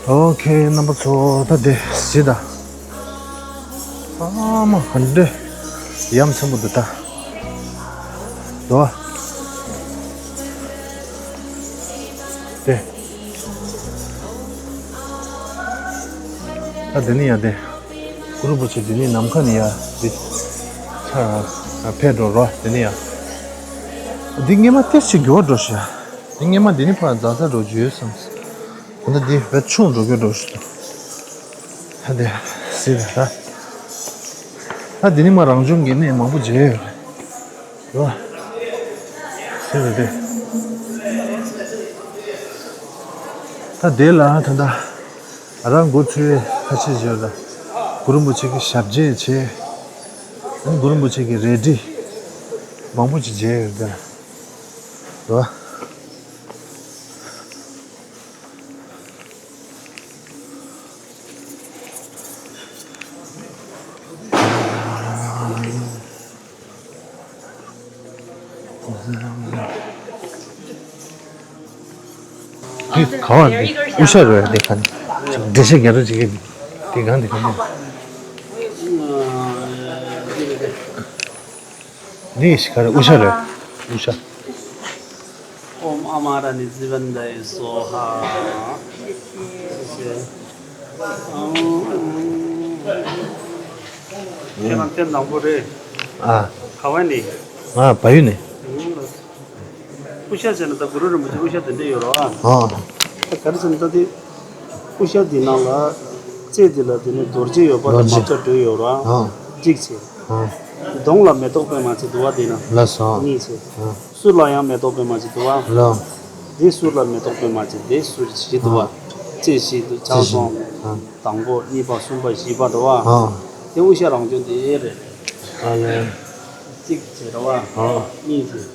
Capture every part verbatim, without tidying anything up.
ཨོ་ཁེ། རྣམ་པ་ཚོ་ད་དེ་གཟིགས་དང་། ཨ་མ་ག་འདྲ་ཡ་མཚན་པོ་འདུག་ད། དོ། དེ། ད་དེ་ནི་ཡ་དེ། གུ་རུ་རིན་པོ་ཆེ་དེ་ནི་ནམ་མཁའ་ནས་ཡ་དེ། ཕེབས་འགྲོ་རོ་དེ་ནི་ཡ། འདི་སྔས་མ་ཏོག་ཙམ་མགྱོགས་འགྲོ་ཤག་འདི་སྔས་མ་འདི་ནི་ཕར་འཛག་འཛག་འགྲོ་རྒྱུ་ཡོད་བསམ། ད་འདི་བས་ཆུང་འགྲོ་གི་འགྲོ་ཞིག་འདུག་ད་འདི་སྲིད་ད། ད་འདི་ནི་མ་རང་བྱུང་གི་གནས་མང་པོ་མཇལ་ཡོད་རེད། རོ། སྲིད་ད་འདི། ད་འདི་ལ་ད་ད། རང་འགོ་ཚུགས་ཁ་ཆེ་བརྗོད་ལ། གུ་རུ་རིན་པོ་ཆེ་གི་ཞབས་རྗེས་བྱས། གུ་རུ་རིན་པོ་ཆེ་གི་རལ་གྲི་མང་པོ་ཅིག་མཇལ་ཡོད་ལ། རོ། འདི་ག་བ་འདི་དབུ་ཞྭ་རེད་འདི་ག་ནས་འགྲེལ་བཤད་རྒྱག་རོགས་བྱེད་ཀྱི་འདི་གང་འདི་གང་འདི། འདི་ཞིག་ག་རེ་དབུ་ཞྭ་རེད། དབུ་ཞྭ། ཨོཾ་ཨ་མ་ར་ཎི་ཙི་བན་དྷ་ཡེ་སྭཱ་ཧཱ། ཁྱེད་རང་ཐེངས་དང་པོ་རེད། ཨ། ག་བ་ནས། ང་བལ་ཡུལ་ནས། དབུ་ཞྭ་ཟེར་ན་ད་གུ་རུ་རིན་པོ་ཆེ་དབུ་ཞྭ་དེ་འདྲ་ཡོད་རེད་བ། ཨ། ད་ག་རེ་ཟེར་ན་ད་དེ་དབུ་ཞྭ་འདི་ནང་ལ་རྩེ་འདི་ལ་དེ་ནས་རྡོ་རྗེ་ཡོད་པ་དང་རྡོ་རྗེ་མ་བཅའ་འགྲོས་ཡོད་རེད་བ། ཨ། གཅིག་བྱས། ཨ། གདོང་ལ་མེ་ཏོག་པད་མ་ཅིག་འདུག་བ་དེ་ན། ལགས་སོ། གཉིས་བྱས། ཨ། གསུར་ལ་ཡང་མེ་ཏོག་པད་མ་ཅིག་འདུག་བ། ལགས། དེ་གསུར་ལ་མེ་ཏོག་པད་མ་ཅིག་དེ་གསུར་བཞི་འདུག་བ། ཨ། རྩེ་བཞི་འདུག་ཆང་སོང་། ཨ། དང་པོ་གཉིས་པ་གསུམ་པ་བཞི་པ་འདུག་བ། ཨ། དེ་དབུ་ཞྭ་རང་བྱུང་དེ་རེད། ཨ་ལས། གཅིག་བྱས་རེད་བ། ཨ། གཉིས་བྱས།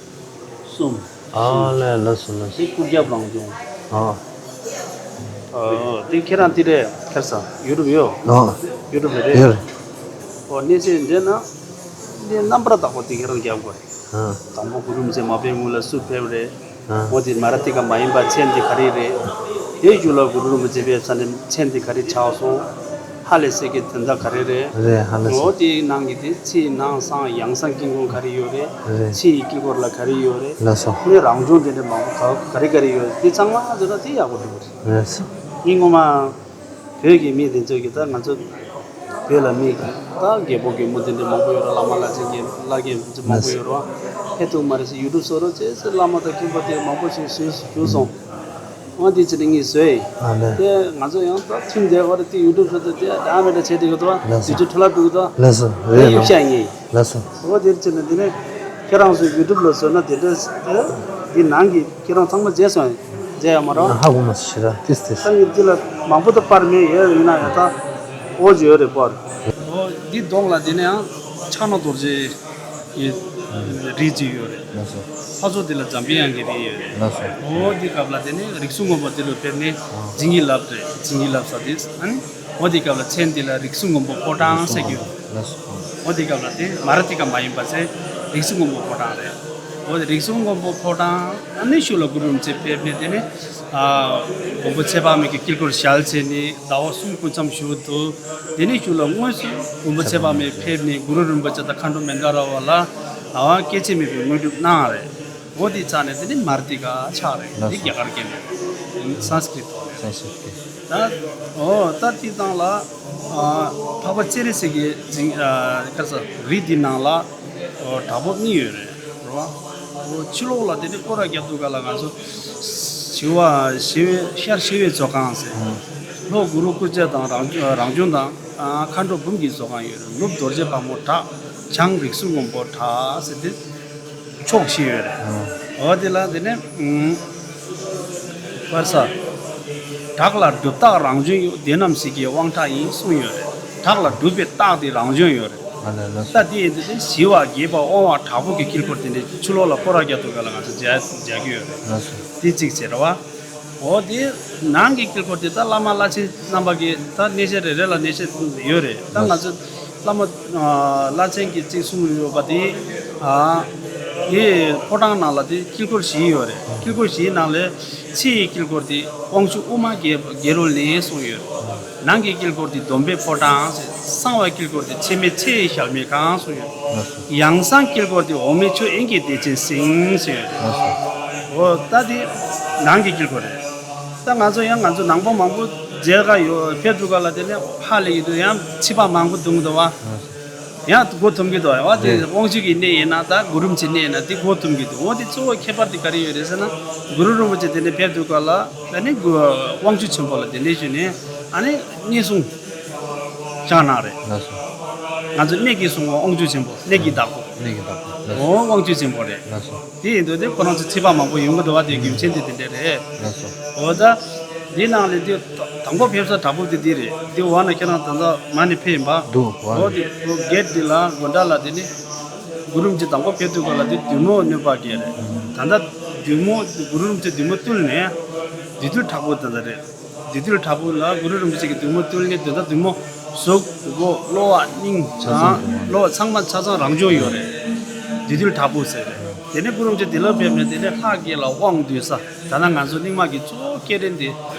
གསུམ། ཨ་ལས་ལགས་སོ་ལགས་སོ། དེ་སྐུ་རྒྱབ་རང་བྱུང་། ཨ། ཨ། དེ་ཁྱེད་རང་དེ་རེད་ཁེར་ས་ཡུ་ཊུབ་ཡོད། ཨ། ཡུ་ཊུབ་ལ་རེད། ཡོད་རེད། ཨོ་གནས་ཚད་འདྲེན་ན། འདི་རྣམ་པར་དག་པ་དེ་ཁྱེད་རང་རྒྱབ་དགོས་རེད། ཨ། དང་པོ་གུ་རུ་རིན་པོ་ཆེ་མ་ཕེབས་སྔོན་ལ་སུ་ཕེབས་རེད། ཨ། འོ་དེ་མ་ར་ཏི་ཀ་མ་ཡིན་པ་མཚན་དེ་ག་རེ་རེད། དེའི་རྒྱུད་ལ་གུ་རུ་རིན་པོ་ཆེ་ཕེབས་ས་ནས་མཚན་དེ་ག་རེ་ཆགས་སོང་། ཧ་ལས་སེ་གི་དོན་དག་ག་རེ་རེད། རེད་ཧ་ལས་སེ། འོ་དེའི་ནང་གི་དེ་ཕྱིའི་ནང་གསང་ཡང་གསང་ཀིང་ཀོང་ག་རེ་ཡོད་རེད། རེད། ཕྱིའི་དཀྱིལ་འཁོར་ལ་ག་རེ་ཡོད་རེད། ལགས་སོ། ནས་རང་བྱུང་དེ་འདྲ་མང་པོ་ག་ག་རེ་ག་རེ་ཡོད་རེད་དེ་ཚང་མ་ཟེར་ན་དེ་ཡག་པོ་འདུག་རེད། རེད་སོ། ངས་ངོ་མ། བོད་ཀྱི་མི་དེ་ཚོ་གིས་ད་ང་ཚོ་བོད་ལ་མི་གིས་ད་རྒད་པོ་རྒད་མོ་དེ་འདྲ་མང་པོ་ཡོད་ར། བླ་མ་བླ་ཆེན་གྱི་བླ་རྒན་དེ་ཚོ་མང་པོ་ཡོད་ར། ཧེ་ཐུག་མ་རེད་ཟེར་ཡུ་ཊུབ་བཟོ་རོགས་བྱས་ཟེར་བླ་མ་དང་མཁན་པོ་དེ་མང་པོ་ཞིག་བཟོས་བཞུགས་སོང་། ཨ་དེ་ཚོ་ནི་ངས་བཟོས་ཡིན། ཨ་ལས། དེ་ང་ཚོ་ཡང་ད་ཐིམ་དེ་བར་དེ་ཡུ་ཊུབ་བཟོ་དེ་དེ་ད་མེད་ད་བྱས་དེ་གི་དོ་ལགས་སོ། དེ་ཚོ་འཕྲོ་བརླག་འགྲོ་གི་དོ། ལགས་སོ། དེ་རེད་གཡུག་ལགས། བཤད་ངེས་ཡིན། ལགས་སོ། འོ་དེར་བྱས་ན་དེ་ནས་ཁྱེད་རང་ཚོ་ཡུ་ཊུབ་ལ་བཟོས་ན་དེ་འདྲ་དེ་ནང་གི་ཁྱེད་རང་ཚང་མ་མཇལ་སོང་ཡིན། མཇལ་ཡ་མ་རོ། ཧ་གོ་མ་སོང་ཞེ་དྲག་ཏིས་ཏིས། ད་ངས་འདི་ལ་མང་པོ་ད་པར་མེད་ཡོད་ཡིན་ན་ཡང་ད་འོ་ཅི་ཡོད་རེད་པར། འོ་འདི་གདོང་ལ་དེ་ནས་ཡང་ཕྱག་ན་རྡོ་རྗེ་ཡི་རིགས་ཅིག་ཡོད་རེད། ལགས་སོ། ཕར་ཚུར་དེ་ལ་འཛམ་བུ་གཡང་གི་རིགས་ཡོད་རེད། ལགས་སོ། འོ་འདི་སྐབས་ལ་དེ་ནས་རིགས་གསུམ་མགོན་པོ་དེ་ལ་ཕེབས་ནས་ཨ་བྱིན་གྱིས་བརླབས་རེད། བྱིན་གྱིས་བརླབས་ས་དེ་ཨ་ནི། འོ་དེ་སྐབས་ལ་མཚན་འདི་ལ་རིགས་གསུམ་མགོན་པོ་ཕོ་བྲང་ཟེར་གྱི་ཡོད། ལགས་སོ། འོ་དེ་སྐབས་ལ་དེ་མ་ར་ཏི་ཀ་མ་ཡིན་པ་ཟེར་རིགས་གསུམ་མགོན་པོ་ཕོ་བྲང་རེད། འོ་དེ་རིགས་གསུམ་མགོན་པོ་ཕོ་བྲང་ཨ་ནི་ཤུལ་ལ་གུ་རུ་རིན་པོ་ཆེ་ཕེབས་ནས་དེ་ནས་ཨ་མགོན་པོ་ཚེ་དཔག་མེད་ཀྱི་དཀྱིལ་འཁོར་ཞལ་ཕྱེ་ནས་ཟླ་བ་གསུམ་སྐུ་མཚམས་བཞུགས་འདུག་དེ་ནས་ཤུལ་ལ་དངོས་སུ་མགོན་པོ་ཚེ་དཔག་མེད་ཕེབས་ནས་གུ་རུ་རིན་པོ་ཆེ་དང་མཁའ་འགྲོ་མན་དཱ་ར་བ་ལ་ཨ་སྐྱེ་འཆི་མེད་པའི་དངོས་གྲུབ་གནང་རེད། འོ་དེ་ཚར་ནས་དེ་ནི་མ་ར་ཏི་ཀ་ཆགས་རེད། ལགས་འདི་སོ། རྒྱ་གར་སྐད་ནས་སཾ་སྐྲྀ་ཏ་རེད། སཾ་སྐྲྀ་ཏ། ད་འོ་ད་དེ་དང་ལ་ཨ་འཕགས་པ་སྤྱན་རས་གཟིགས་ཀྱི་རྫིང་ཨ་ཁ་ས་རི་འདི་ནང་ལ་འོ་བྲག་ཕུག་གཉིས་ཡོད་རེད་རོ། འོ་ཕྱི་ལོགས་ལ་དེ་ནི་སྐོར་ར་རྒྱབ་འདུག་ག་ལ་ང་ཚོ་ཞི་བ་ཞི་བའི་ཤར་ཞི་བའི་ཚོགས་ཁང་ཟེར། ལྷོ་གུ་རུ་སྐུ་ཚེ་དང་རང་རང་བྱུང་དང་ཨ་མཁའ་འགྲོ་འབུམ་གྱི་ཚོགས་ཁང་ཡོད་རེད། ནུབ་རྡོ་རྗེ་ཕག་མོ་བྲག་བྱང་རིགས་གསུམ་མགོན་པོ་བྲག་ཟེར་ཏེ། ཕྱོགས་བཞི་ཡོད་རེད། ཨ། འོ་དེ་ལ་དེ་ནས་ཨུམ། པར་ས། བྲག་ལ་སྒྲུབ་རྟགས་རང་བྱོན་ཡོད། དེ་རྣམས་ཞིག་གི་དབང་ཐག་ཡིན་གསུངས་ཡོད་རེད། བྲག་ལ་སྒྲུབ་པའི་རྟགས་དེ་རང་བྱོན་ཡོད་རེད། ཨ་ལ་ལ། ད་དེ་ཡིན་དུས་དེ་ཞི་བ་དགྱེས་པ་དབང་བ་དྲག་པོ་གི་དཀྱིལ་འཁོར་དེ་འདྲའི་ཕྱི་ལོགས་ལ་སྐོར་ར་རྒྱག་ཐུབ་ག་ལ་ང་ཚོ་མཇལ་མཇལ་རྒྱུ་ཡོད་རེད། ལགས་སོ། དེ་གཅིག་བྱས་རེད་བ། འོ་དེ་ནང་གི་དཀྱིལ་འཁོར་དེ་ད་བླ་མ་བླ་ཆེན་རྣམ་པ་གི་ད་གནས་ཆེན་རེ་རེ་ལ་གནས་ཆེན་ཡོད་རེད། ད་ང་ཚོ་བླ་མ་ཨ་བླ་ཆེན་གྱི་གཅིག་གསུངས་ཡོད་པ་དེ་ཨ་དེ་ཕོ་བྲང་ནང་ལ་དེ་དཀྱིལ་འཁོར་བཞི་ཡོད་རེད། དཀྱིལ་འཁོར་བཞིའི་ནང་ལས་ ཕྱི་ཡི་དཀྱིལ་འཁོར་དེ་དབང་ཕྱུག་དབུ་མ་རྒྱལ་རྒྱལ་རོལ་ནས་གསུངས་ཡོད། ནང་གི་དཀྱིལ་འཁོར་དེ་སྡོམ་པའི་ཕོ་བྲང་ཟེར། གསང་བའི་དཀྱིལ་འཁོར་དེ་ཚད་མེད་ཚེ་ཡི་ཞལ་མའི་ཁང་གསུངས་ཡོད། ཡང་གསང་དཀྱིལ་འཁོར་དེ་འོག་མིན་ཆོས་དབྱིངས་ཀྱི་བདེ་ཆེན་སེང་ཟེར་ཡོད། འོ་ད་དེ་ནང་གི་དཀྱིལ་འཁོར་རེད། ད་ང་ཚོ་ཡང་ང་ཚོ་ནང་པ་མང་པོ་མཇལ་ཁ་ཡོད་ཕེབས་འདུག་ག་ལ། དེ་ནས་ཧ་ལས་ཀྱི་འདུག་ཡང་ཕྱི་པ་མང་པོ་འདུག་འདུག་བ། ཡང་སྒོ་ཐུམ་གྱི་འདུག་བ། དེ་རེད། དབང་ཕྱུག་གི་གནས་ཡིན་ན་ད་གུ་རུ་རིན་པོ་ཆེ་གནས་ཡིན་ན་དེ་སྒོ་ཐུམ་གྱི་འདུག་འོ་དེ་གཙོ་བོ་ཁྱད་པར་དེ་ག་རེ་ཡོད་རེད་ཟེར་ན། གུ་རུ་རིན་པོ་ཆེ་དེ་ནས་ཕེབས་འདུག་ག་ལ། ཨ་ནི་གུ་དབང་ཕྱུག་ཆེན་པོ་ལ་དེ་འདྲས་ཞུས་ནས་ཨ་ནི་གནས་སྲུང་བྱས་གནང་རེད། ལགས་སོ། ང་ཚོ་གནས་ཀྱི་སྲུང་བ་དབང་ཕྱུག་ཆེན་པོ་གནས་ཀྱི་བདག་པོ། གནས་ཀྱི་བདག་པོ། ལགས་སོ། འོ་དབང་ཕྱུག་ཆེན་པོ་རེད། ལགས་སོ། དེ་ཡིན་དུས་དེ་ཁོ་རང་ཚོ་ཚིག་པ་མང་པོ་ཡོང་གི་འདུག་བ། དེ་རྒྱུ་མཚན་དེ་དེ་འདྲས་རེད། ལགས་སོ། འོ་ད། འདི་ནང་ལས་འདི་དང་པོ་ཕེབས་ས་དྲག་པོ་དེ་འདི་རེད། འདི་འོག་ན་ཁྱེད་རང་ད་ལྟ་མ་ནས་ཕེབས་ཡིན་པ། འདུག་བ། འོ་དེ་འོ་གེ་ཊི་འདི་ལ་སྒོ་འགྲམ་ལ་དེ་ནི་གུ་རུ་རིན་པོ་ཆེ་དང་པོ་ཕེབས་དུས་སྐབས་ལ་དེ་བདུད་མོ་གནོད་པ་གེ་རེད། ད་ལྟ་བདུད་མོ་གུ་རུ་རིན་པོ་ཆེ་བདུད་མོ་བཏུལ་ནས་བདུད་འདུལ་དྲག་པོ་དེ་འདྲ་རེད། བདུད་འདུལ་དྲག་པོ་ལ་གུ་རུ་རིན་པོ་ཆེ་གིས་བདུད་མོ་བཏུལ་ནས་དེ་ལྟར་བདུད་མོ་གཟུགས་མགོ་གློ་བ་སྙིང་ཆ་ཚང་དང་གློ་བ་ཚང་མ་ཆ་ཚང་རང་བྱུང་ཡོད་རེད། བདུད་འདུལ་དྲག་པོ་ཟེར་རེད། དེ་ནས་གུ་རུ་རིན་པོ་ཆེ་འདི་ལ་ཕེབས་ནས་དེ་ནས་ལྷ་བརྒྱད་ལ་དབང་བསྡུས་ས། ད་ནང་ང་ཚོ་རྙིང་མ་གི་གཙོ་བོ་སྐྱེ་རིམ་དེ་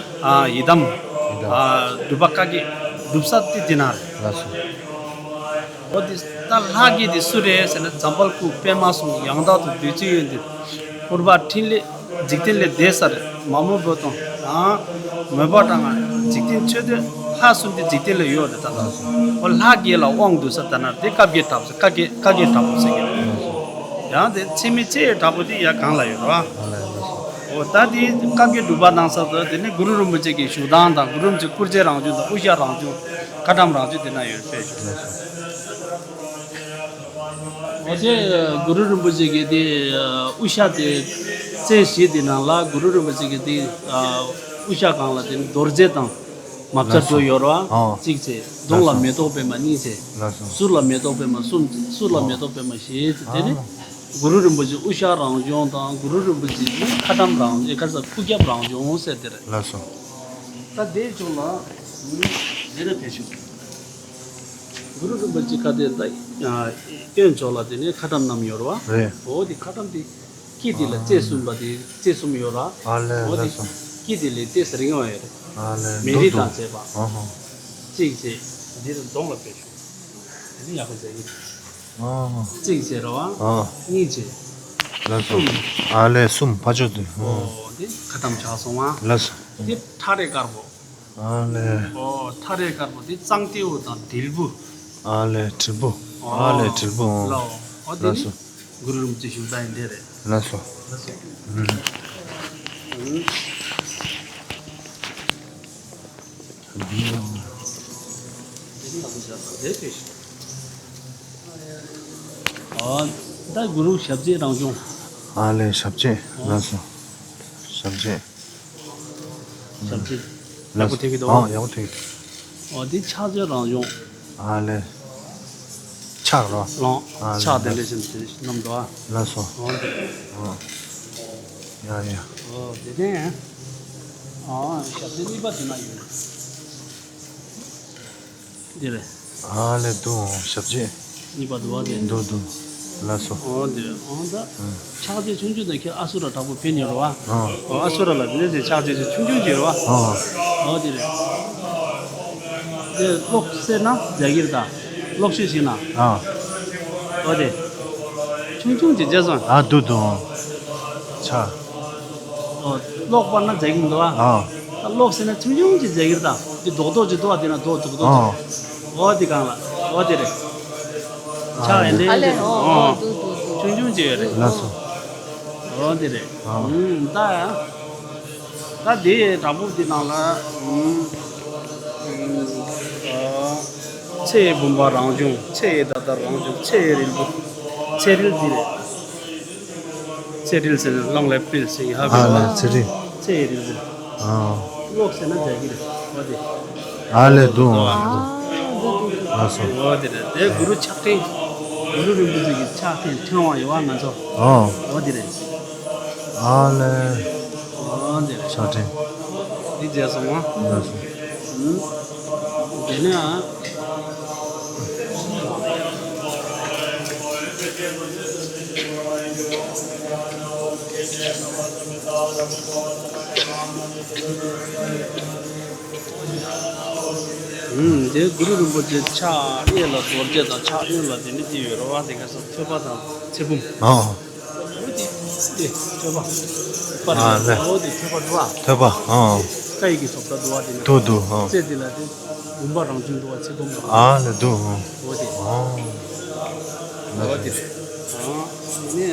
ཨ་ཡི་དམ། ཡི་དམ། ཨ་སྒྲུབ་པ་བཀའ་བརྒྱད་སྒྲུབ་ས་དེ་འདི་ན་རེད། ལགས་སོ། འོ་དེ་ད་ལྷ་བརྒྱད་དེ་སུ་རེད་ཟེར་ན། འཛམ་བུ་གླིང་པདྨ་གསུམ། ཡང་དག་ཏུ་བདུད་རྩི་ཡོན་ཏན། ཕུར་པ་ཕྲིན་ལས་འཇིག་རྟེན་ལས་འདས་ས་རེད། མ་མོ་བོ་དང་ཡང་མོས་པ་དང་འཇིག་རྟེན་མཆོད་རྟེན་ལྷ་གསུམ་དེ་འཇིག་རྟེན་ལ་ཡོད་རེད། ད་ལྟ་འོ་ལྷ་བརྒྱད་ལ་དབང་བསྡུས་ས་ད་ན་དེ་བཀའ་བརྒྱད་དྲག་པོ་ཟེར། བཀའ་བརྒྱད་བཀའ་བརྒྱད་དྲག་པོ་ཟེར་གྱི་རེད། ཡང་དེ་ཚད་མེད་ཚེ་ཡི་དྲག་པོ་དེ་ཡ་གང་ལ་ཡོད་རེད་བ། འོ་ད་དེ་བཀའ་བརྒྱད་སྒྲུབ་པ་གནང་ས་དང་དེ་ནི་གུ་རུ་རིན་པོ་ཆེ་གི་བཞུགས་སྟངས་དང་གུ་རུ་རིན་པོ་ཆེ་སྐུ་རྩེད་རང་བྱུང་དང་དབུ་ཞྭ་རང་བྱུང་ཁ་ཊྭཱཾ་རང་བྱུང་དེ་ན་ཡོད་པས། འོ་དེ་གུ་རུ་རིན་པོ་ཆེ་གི་དེ་དབུ་ཞྭ་དེ་རྩེ་བཞི་དེ་ནང་ལ་གུ་རུ་རིན་པོ་ཆེ་གི་དེ་དབུ་ཞྭ་སྒང་ལ་དེ་ནི་རྡོར་རྩེ་དང་མ་བཅའ་འགྲོ་ཡོད་རེད་བ། ཨོ། གཅིག་བྱས། གདོང་ལ་མེ་ཏོག་པད་མ་གཉིས་བྱས། ལགས་སོ། ཟུར་ལ་མེ་ཏོག་པད་མ་གསུམ་བྱས། ཟུར་ལ་མེ་ཏོག་པད་མ་བཞི་བྱས། དེ་ནི་ཨོ། གུ་རུ་རིན་པོ་ཆེ་དབུ་ཞྭ་རང་བྱུང་དང་གུ་རུ་རིན་པོ་ཆེ་ནི་ཁ་ཊྭཱཾ་རང་བྱུང་ཁ་ས་སྐུ་རྒྱབ་རང་བྱུང་ཟེར་དེ་རེད། ལགས་སོ། ད་དེའི་ཕྱོགས་ལ་དེ་ནས་ཕེབས་ཤོག་གུ་རུ་རིན་པོ་ཆེ་ཁ་དེ་ད་གཡོན་ཕྱོགས་ལ་དེ་ནས་ཁ་ཊྭཱཾ་བསྣམས་ཡོད་རེད་བ། རེད། འོ་དེ་ཁ་ཊྭཱཾ་དེ། དཀྱིལ་འདི་ལ་རྩེ་གསུམ་པ་དེ་རྩེ་གསུམ་ཡོད་ར། ཨ་ལས། འོ་དེ། ལགས་སོ། དཀྱིལ་འདི་ལས་རྩེ་རིང་བ་ཡོད་རེད། ཨ་ལས། མེ་རི་དང་བཅས་པ། ཨ་ཧོ། གཅིག་བྱས། འདི་ལ་གདོང་ལ་ཕེབས་ཤོག་འདི་ནི་ཡག་པོ་མཛད་ཀྱི་རེད། ཨ་ཧོ། གཅིག་བྱས་ར་བ། ཨ། གཉིས་བྱས། ལགས་སོ། གསུམ། ཨ་ལས། གསུམ་ཕ་ཆོས་དེ། ཨོ། འདི་ཁ་ཊྭཱཾ་ཆགས་སོང་བ། ལགས་སོ། འདི་ཁྲ་རས་དཀར་པོ། ཨ་ལས། ཨོ། ཁྲ་རས་དཀར་པོ་འདི་གཙང་ཏེའུ་དང་དྲིལ་བུ། ཨ་ལས། དྲིལ་བུ། ཨོ། ཨ་ལས། དྲིལ་བུ། ཨོ། ལགས་སོ། ཨོ་དེ་ནི་ལགས་སོ། གུ་རུ་རིན་པོ་ཆེ་བཞུགས་ས་ཡིན་དེ་རེད། ལགས་སོ། ལགས་སོ། ཨུམ། ཨ། ད་གུ་རུ་ཞབས་རྗེས་རང་བྱུང་། ཨ་ལས། ཞབས་རྗེས། ཨོ། ལགས་སོ། ཞབས་རྗེས། ཞབས་རྗེས། ལགས་སོ། ཡག་པོ་ཐེག་གི་འདུག་ཨ། ཡག་པོ་ཐེག་ཨོ་འདི་ཕྱག་རྗེས་རང་བྱུང་། ཨ་ལས། ཕྱག་རོ། ལོང་། ཨ་ལས། ཕྱག་དེ་འདྲ་ཞིག་དེ་རྣམས་འདུག་ཨ། ལགས་སོ། ཨོ་འདི། ཨོ། ཡ་ཡ། ཨོ་དེ་ནས། ཨོ་ཞབས་རྗེས་གཉིས་པ་དེ་ན་ཡོད། འདི་རེད། ཨ་ལས། འདུག་ཞབས་རྗེས། གཉིས་པ་འདུག་བ་དེ། འདུག་འདུག་ལགས་སོ། ཨོ་དེ། ཨོ་ད། ཨ། ཕྱག་རྗེས་ཆུང་ཆུང་དེ་ཁྱེད་ཨ་སུ་ར་དྲག་པོ་ཕེབས་མྱོང་རེད་བ། ཨ། ཨོ་ཨ་སུ་ར་ལ་དེ་ནས་ཕྱག་རྗེས་ཆུང་ཆུང་ཅིག་རེད་བ། ཨ། ཨོ་དེ་རེད། དེ་གློག་བསད་ན་མཛད་ཀྱི་རེད་ད། གློག་ཤུགས་ཤིག་ན། ཨ། ཨོ་དེ། ཆུང་ཆུང་ཅིག་མཛད་སོང་། ཨ། འདུག་འདུག་ཕྱག་ཨོ། གློག་སྤར་ན་མཛད་ཀྱི་མི་འདུག་ཨ། ཨ། ད་གློག་ཟེར་ན་ཆུང་ཆུང་ཅིག་མཛད་ཀྱི་རེད་ད། འདི་རྡོག་རྡོག་ཅིག་འདུག་ཨ། དེ་ན་རྡོག་རྡོག་རྡོག་ཅིག་ཨ། ཨོ་དེ་གང་ལ། ཨོ་དེ་རེད། ཕྱག་ཨ་ཡན་ལེ། ཨ་ལས། ཨོ་ཨོ་ཨོ། འདུག་འདུག་འདུག་ཆུང་ཆུང་ཅིག་ཡོད་རེད། ལགས་སོ། ཨོ་དེ་རེད། ཨ། ཨུམ། ད་ཡ། ད་དེ་དྲང་པོ་དེ་ནང་ལ། ཨུམ། ཨུམ། ཨ། ཚེ་ཡི་བུམ་པ་རང་བྱུང་། ཚེ་ཡི་ཟླ་ལྟར་རང་བྱུང་། ཚེ་ཡི་རིལ་བུ། ཚེ་རིལ་འདི་རེད། ཚེ་རིལ་ཟེར་ནས་གླང་ལ་པིལ་ཟེར་ཡ་ཧ་གོ། ཨ་ལས། ཚེ་རིལ། ཚེ་ཡི་རིལ་བུ། ཨ། གློག་ཟེར་ན་མཛད་ཀྱི་རེད། འོ་དེ། ཨ་ལས། འདུག་ཨ། འདུག་ལགས་སོ། འོ་དེ་རེད། དེ་གུ་རུ་ཕྱག་ཕྲེང་། གུ་རུ་རིན་པོ་ཆེ་གི་ཕྱག་ཕྲེང་ཕྲེང་བ་ཡོད་བ་ང་ཚོ། ཨོ། འོ་དེ་རེད། ཨ་ལས། འོ་དེ་རེད། ཕྱག་ཕྲེང་། འདི་མཛད་སོང་བ། ལགས་སོ། ཨུམ། དེ་ནས། ཨུམ། དེ་གུ་རུ་རིན་པོ་ཆེ་ཕྱག་གཡས་ལ་རྡོ་རྗེ་དང་ཕྱག་གཡོན་ལ་དེ་འདྲ་ཅིག་ཡོད་རེད་བ། དེ་ག་ས་ཐོད་པ་དང་ཚེ་བུམ། ཨོ། འོ་དེ་དེ་ཐོད་པ། པར། ཨ་ལས། འོ་དེ་ཐོད་པ་འདུག་ཨ། ཐོད་པ། ཨོ། ཀ་ཡི་གི་ཚོགས་བསགས་འདུག་ཨ། དེ་ནི་འདུག་འདུག་ཨོ། རྩེ་དེ་ལ་དེ་བུམ་པ་རང་བྱུང་འདུག་ཨ། ཚེ་བུམ་རང་བྱུང་། ཨ་ལས་འདུག་ཨོ། འོ་དེ། ཨོ། འོ་དེ། ཨ་ནི།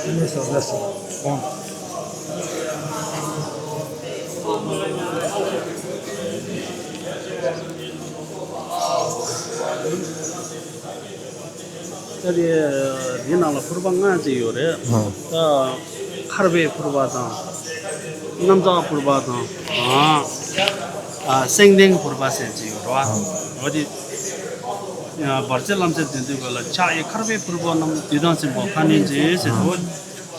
ལགས་སོ། ལགས་སོ། ད་དེ་འདི་ནང་ལ་ཕུར་པ་ལྔ་ཅིག་ཡོད་རེད། ཨ། ད་མཁར་བའི་ཕུར་པ་དང་། གནམ་ལྕགས་ཕུར་པ་དང་། ཨ། ཨ། སེང་ལྡེང་ཕུར་པ་ཟེར་ཅིག་ཡོད་རེད་བ། ཨ། འོ་དེ། ཨ། བར་ཆད་ལམ་སེལ་དོན་དུ་ག་ལ་ཕྱག་གཡས་མཁར་བའི་ཕུར་པ་བསྣམས། བདུད་དང་སྲིན་པོ་ཁ་གནོན་མཛད་ཟེར་དུས།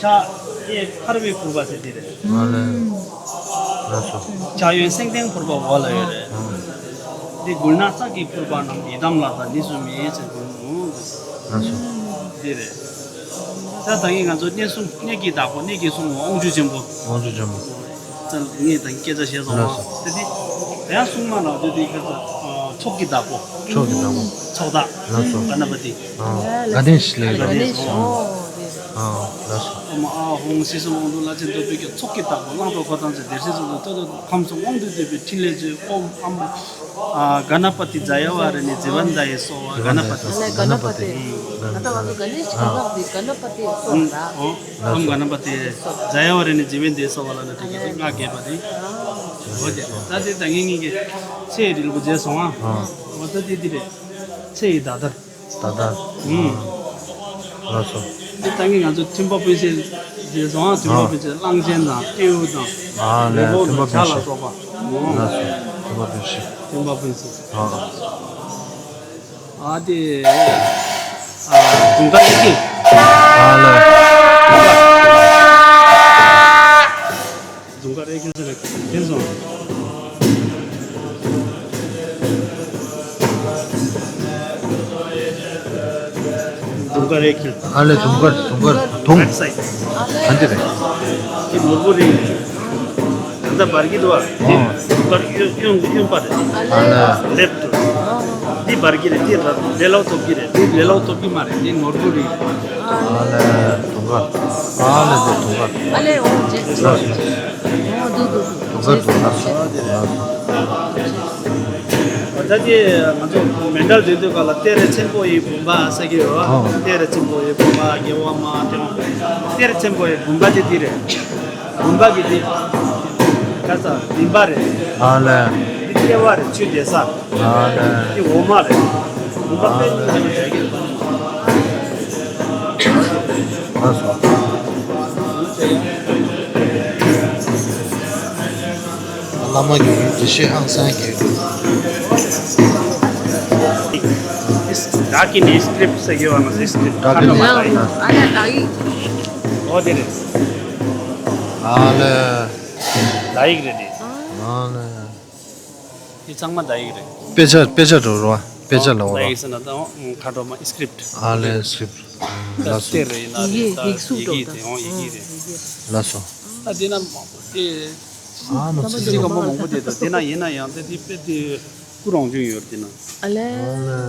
ཕྱག་གཡས་མཁར་བའི་ཕུར་པ་ཟེར་དེ་རེད། ཨ་ལས། ལགས་སོ། ཕྱག་གཡོན་སེང་ལྡེང་ཕུར་པ་འོག་ལ་ཡོད་རེད། ཨ། འདི་མགུལ་ནག་ཙག་གི་ཕུར་པ་བསྣམས། ཡི་དམ་ལ་དྭགས་ནི་སུ་མེད་ཟེར་དུས། ལགས་སོ། འདི་རེད། ད་ད་གིན་ང་ཚོ་གནས་སྲུང་། གནས་ཀྱི་བདག་པོ། གནས་ཀྱི་སྲུང་མ་དབང་ཕྱུག་ཆེན་པོ། དབང་ཕྱུག་ཆེན་པོ། ད་ངས་ད་སྐད་ཆ་བཤད་སོང་བ། ལགས་སོ། དེ་དེ་ཡང་སྲུང་མ་ལ་དེ་དེ་ཁ་ཚ། ཨ། ཚོགས་ཀྱི་བདག་པོ། ཚོགས་ཀྱི་བདག་པོ། ཚོགས་བདག། ལགས་སོ། ག་ན་པ་ཏི། ཨ། ག་ནེ་ཤ་ལེ། ག་ནེ་ཤ། ཨོ། ཨ། ལགས་སོ། ཨོཾ་ཨཱཿཧཱུྃ་སྲིད་གསུམ་དབང་ཕྱུག་ལྷ་ཆེན་རྡོ་རྗེ་རྒྱལ། ཚོགས་ཀྱི་བདག་པོ་གླང་དང་འཁོར་དང་བཅས། བདེ་གཤེགས་སྲིད་མཚོ་རྩ་བྲལ་དུ། ཁམས་གསུམ་དབང་དུ་སྡུད་པའི་ཕྲིན་ལས་མཛད། ཨོཾ་ཨཾ། ཨ། ག་ན་པ་ཏི་ཛ་ཡ་ཝ་ར་ཎི་ཛི་བ་ནནྡ་ཡེ་སྭཱ་ཧཱ། ག་ན་པ་ཏི། ཨ་ལས། ག་ན་པ་ཏི། ད་ལྟ་ང་ཚོ་ག་ནེ་ཤ་ག་ལགས་ཏེ་ག་ན་པ་ཏི་སྭཱ་ཧཱ། ཨོཾ་ག་ན་པ་ཏི་ཛ་ཡ་ཝ་ར་ཎི་ཛི་བ་ནནྡ་ཡེ་སྭཱ་ཧཱ་ལབ་ན་འགྲིག་གི་རེད། ང་རྒྱས་པ་རེད། འོ་དེ། ད་དེ་ད་ངེད་གཉིས་ཀྱི་ཚེ་ཡི་རིལ་བུ་བརྗེས་སོང་ཨ། ཨ། འོ་ད་དེ་འདི་རེད། ཚེ་ཡི་ཟླ་ལྟར། ད་ལྟ། ཨུམ། ལགས་སོ། དེ་ད་ངེད་ང་ཚོ་མཐུན་པ་སྤུན་བཤད་བརྗེས་སོང་ཨ། མཐུན་པ། ཨ། སྤུན་བཤད། གླང་ཆེན་དང་སྤྲེའུ་དང་། ཨ་ལས། མེ་ཕོ་མཐུན་པ་དང་བྱ་ལ་སྤུན་སོགས་པ། ཨོ། ལགས་སོ། མཐུན་པ་སྤུན་བཤད། མཐུན་པ་སྤུན་བཤད། ཨ། ཨ་དེ། ཨ། དུང་དཀར་གཡས་འཁྱིལ། ཨ་ལས། དུང་དཀར་གཡས་འཁྱིལ་ཟེར་ན་མཁྱེན་སོང་། དུང་དཀར་གཡས་འཁྱིལ། ཨ་ལས། དུང་དཀར། དུང་དཀར། དུང་། རེད་སའི། ཨ་འདི་རེད། དེ་ནོར་བུ་རིང་། ད་ལྟ་འབར་གྱི་འདུག་བ། དེ་ཨོ། འབར་གྱི་གཡོན་གཡོན་པ་རེད། ཨ་ལས། ལེབ་ཊི། འདི་འབར་གྱི་རེད། དེ་ལ་ལེ་ལོ་ཐོབ་ཀྱི་རེད། དེ་ལེ་ལོ་ཐོབ་ཀྱི་མ་རེད། དེ་ནོར་བུ་རིང་། ཨ་ལས། དུང་དཀར། ཨ་ལས། དེ་དུང་དཀར། ཨ་ལས། འོ་རྗེས་སུ། ལགས་སོ། འོ་འདུག་འདུག་འདུག་དུང་དཀར། དུང་དཀར། ལགས་སོ། ད་ལྟ་ང་ཚོ་མཎྜལ་འདོན་དུས་སྒང་ལ་གཏེར་ཆེན་པོ་ཡི་བུམ་པ་ཟེར་གྱི་ཡོད་བ། ཨོ། གཏེར་ཆེན་པོ་ཡི་བུམ་པ། རྒྱལ་བ་མ་ཏྲི་གཏེར་ཆེན་པོ་ཡི་བུམ་པ་དེ་འདི་རེད། བུམ་པ་གི་འདི། ཁ་ས་མིན་པ་རེད། ཨ་ལས། འདི་ལྟེ་བ་རེད། ཆོས་སྡེ་ས། ཨ་ལས། འདི་འོ་མ་རེད། བུམ་པ་དཔེ་ཉུང་ཉུང་རེད། ལགས་སོ། བླ་མ་གི་ཡུལ་དེ་ཤེས་ཧང་སང་གི། ཌ་ཀི་ནི་སི་ཀི་རིབ་ཊི་ཟེར་གྱི་ཡོད་ན། སི་ཀི་རིབ་ཊི། ཌ་ཀི་ནི། ཨ་ལས། ཨ་ལས། ཨ་ལས། ཌ་ཡིག་རེད་དེ། ཨ་ལས། དེ་ཚང་མ་ཌ་ཡིག་རེད། དཔེ་ཆ། དཔེ་ཆ་འགྲོ་རོགས། དཔེ་ཆ་ལ་འོ། ཌ་ཡིག་ཟེར་ན་ད་ཁ་དྲོ་མ་སི་ཀི་རིབ་ཊི། ཨ་ལས། སི་ཀི་རིབ་ཊི། ལགས་སོ། གཏེར་ཡིན་ན་རེད། ཡིག་ད་ཡིག་གཟུགས་ཡིག་འགྲོ་ཡིག་ད། དེ་འོ་ཡིག་ཡིག་རེད། ལགས་སོ། ད་དེ་ན་དེ། ཨ་མ་ཙི་ཙི་སྐམ་པོ་མང་པོ་དེ་དང་། དེ་ན་ཡིན་ན་ཡང་དེ་དེ་དཔེ་དེ་སྐུ་རང་བྱུང་ཡོད་རེད། དེ་ན། ཨ་ལས། ཨ་ལས།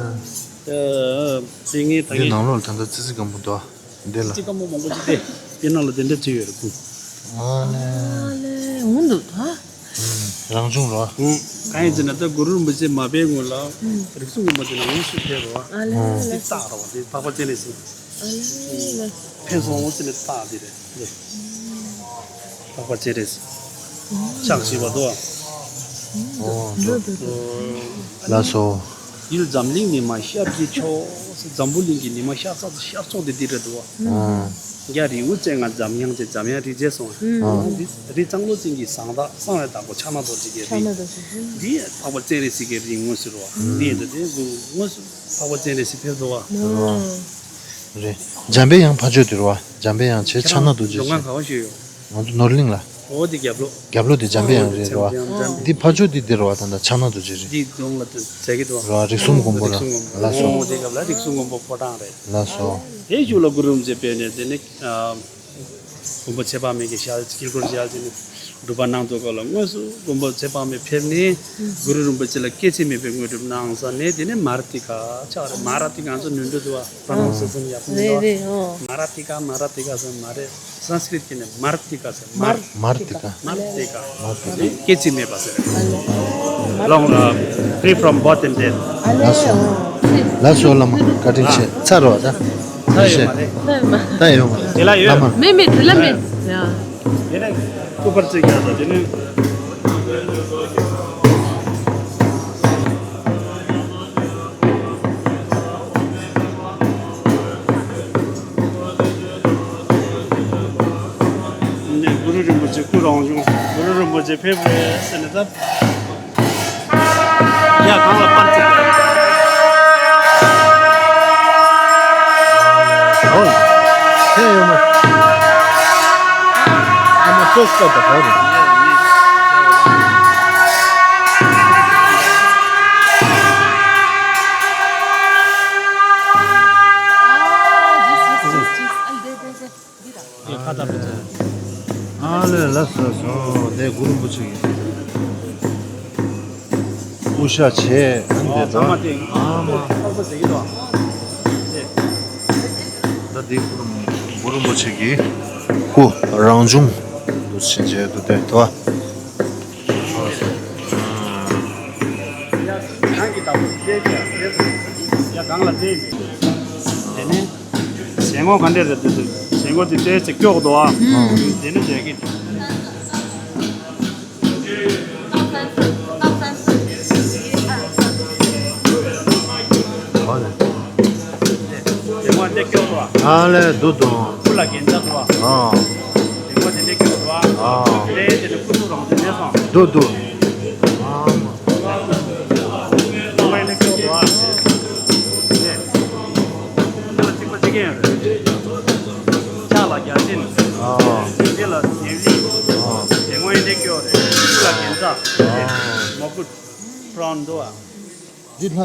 ཨ། དེ་ངས་ད་འདི་ངས་ནང་ལོགས་ལ་ད་ལྟ་ཙི་ཙི་སྐམ་པོ་འདུག་ཨ། འདི་ལ། ཙི་སྐམ་པོ་མང་པོ་ཅིག་དེ་དེ་ནང་ལ་དེ་འདྲ་ཅིག་ཡོད་རེད། སྐུ། ཨ་ལས། ཨ་ལས། འོང་འདུག་ད། ཨུམ། རང་བྱུང་རོ། ཨུམ། གང་ཡིན་ཟེར་ན་ད་གུ་རུ་རིན་པོ་ཆེ་མ་ཕེབས་སྔོན་ལ། ཨུམ། རིགས་གསུམ་མགོན་པོ་དེ་ནང་ལོགས་སུ་ཕེབས་རོ། ཨ་ལས། ཨུམ། དེ་རྟགས་རོ། དེ་འཕགས་པ་སྤྱན་རས་གཟིགས། ཨ་ལས། ཕན་སོང་ཟེར་ནས་རྟགས་དེ་རེད། འཕགས་པ་སྤྱན་རས་གཟིགས། ཕྱག་བཞི་པ་འདུག་ཨ། ཨོ། འདུག་འདུག་ལགས་སོ། ཡུལ་འཛམ་གླིང་ཉི་མ་ཤར་གྱི་ཕྱོགས། འཛམ་བུ་གླིང་གི་ཉི་མ་ཤར་ས། ཤར་ཕྱོགས་དེ་འདི་རེད་འདུག་ཨ། ཨོ། རྒྱ་རི་བོ་བཅས་ང་འཛམ་དབྱངས་ཅན། འཛམ་དབྱངས་རི་བཅས་སོང་། ཨོ། འདི་རི་གཙང་ལོ་ཅན་གྱི་གསང་བདག། གསང་བའི་བདག་པོ་ཕྱག་ན་རྡོ་རྗེ་གི་རི། ཕྱག་ན་རྡོ་རྗེ། འདི་འཕགས་པ་སྤྱན་རས་གཟིགས་ཀྱི་རི་དངོས་སུ་རེད་བ། འདི་ཡིན་ད་དེ་དངོས་སུ་འཕགས་པ་སྤྱན་རས་གཟིགས་ཕེབས་འདུག་བ། རེད། འཇམ་པའི་དབྱངས་ཕ་ཆོས་དེ་རེད་བ། འཇམ་པའི་དབྱངས་བྱས། ཕྱག་ན་རྡོ་རྗེ་བྱས། ང་ཚོ་ནོར་གླིང་ལ། འོ་དེ་རྒྱབ་ལོགས། རྒྱབ་ལོགས་དེ་འཇམ་པའི་དབྱངས་རེད་རེད་བ། འཇམ་འཇམ། འདི་ཕར་ཕྱོགས་འདི་འདི་རེད་བ། ད་ལྟ་ཕྱག་ན་རྡོ་རྗེ་རེད། འདི་གདོང་ལ་དེ་མཛད་ཀྱི་འདུག་བ། རེད་བ། རིགས་གསུམ་མགོན་པོ་རེད། རིགས་གསུམ་མགོན་པོ། ལགས་སོ། འོ་དེ་རྒྱབ་ལ་རིགས་གསུམ་མགོན་པོ་ཕོ་བྲང་རེད། ལགས་སོ། དེའི་གཞུག་ལ་གུ་རུ་རིན་པོ་ཆེ་ཕེབས་ནས་དེ་ནི་ཨ། མགོན་པོ་ཚེ་དཔག་མེད་ཀྱི་ཞལ་དཀྱིལ་འཁོར་ཞལ་དེ་ནི་སྒྲུབ་པ་གནང་འདུག་ག་ལ། དངོས་སུ་མགོན་པོ་ཚེ་དཔག་མེད་ཕེབས་ནས་གུ་རུ་རིན་པོ་ཆེ་ལ་སྐྱེ་འཆི་མེད་པའི་དངོས་གྲུབ་གནང་ས་ནས། དེ་ནས་མ་ར་ཏི་ཀ་ཆགས་རེད། མ་ར་ཏི་ཀ་ང་ཚོ་ནོར་འཁྲུལ་འདུག་བ། པྲ་ནོན་སི་ཨེ་ཤན་ཡག་པོ་མི་འདུག་བ། རེད་རེད། ཨོ། མ་ར་ཏི་ཀ་མ་ར་ཏི་ཀ་ཟེར་མ་རེད། སཾ་སྐྲྀཏ་གི་ནས་མར་ཏི་ཀ་ཟེར། མར། མར་ཏི་ཀ། མར་ཏི་ཀ། མར་ཏི་ཀ། སྐྱེ་འཆི་མེད་པ་ཟེར། ལོང་ཨ། free from birth and death། ལགས་སོ། ལགས་སོ་བླ་མ། བཀའ་དྲིན་ཆེ། ཚར་བ་ད། ད་ཡོད་མ་རེད། ད་ཡོད་མ་རེད། ད་ཡོད་མ་རེད། དེ་ལ་ཡོད། བླ་མ། མེད་མེད། དེ་ལ་མེད། ཡ། དེ་ནས་སྐུ་པར་བརྩིགས་ཀྱང་ད་དེ་ནས། ནས་གུ་རུ་རིན་པོ་ཆེ་སྐུ་རང་བྱུང་། གུ་རུ་རིན་པོ་ཆེ་ཕེབས་རེད་ཟེར་ནས་ད། ཡ་གང་ལ་པར་བརྩིགས་ཀྱང་། ཨོ། དེ་ཡོད་མ། ཨ་མ་ཏོག་ཙམ་ད་ག་རེད། ཨ་ལས་ལ་སོ་སོ་དེ་གུ་རུ་རིན་པོ་ཆེ་གི། དབུ་ཞྭ་བྱས། ཨ་ནི་དེ་ཚང་མ་དེ། ཨ་མ། ཨ་མ་ཟེར་གྱི་འདུག་ཨ། ད་དེ་གུ་རུ་གུ་རུ་རིན་པོ་ཆེ་གི་སྐུ་རང་བྱུང་འདུག་ཕྱིན་ཆད་དུ་དེ་དོ། ཡ་གང་ལ་བལྟས་ཡིན་པས། དེ་ནས་ཞལ་ངོ་ག་འདྲས་རེད་འདུག་ཟེར། ཞལ་ངོ་དེ་ཏོག་ཙམ་སྐྱོ་པོ་འདུག་ཨ། དེ་ནས་བྱས་ཀྱི། ཨ་ལས། དེ་སྔོན་དེ་སྐྱོ་བ། ཨ་ལས་འདུག་འདུག་སྐུ་ལ་རྒྱན་ཆ་འདུག་ཨ། ཨ། དེ་སྔོན་དེ་འདྲ་སྐྱོ་བ། ཨ། དེ་དེ་ནས་སྐུ་གཟུགས་རང་བཞིན་གནས་སོང་། འདུག་འདུག་ཨ་མ། དེ་སྔོན་དེ་སྐྱོ་བ། དེ་ལ་གཅིག་པ་གཅིག་རྐྱང་རེད། ཕྱག་ལ་བརྒྱ་བྱིན། ཨ། འདི་ལ་ནེའུ་ལི། ཨ། དེ་སྔོན་དེ་སྐྱོ་རེད། སྐུ་ལ་རྒྱན་ཆ། ཨ། མོ་ཀུ་ཊ། ཁོ་རོན་འདུག་ཨ། འདི་ལྷ་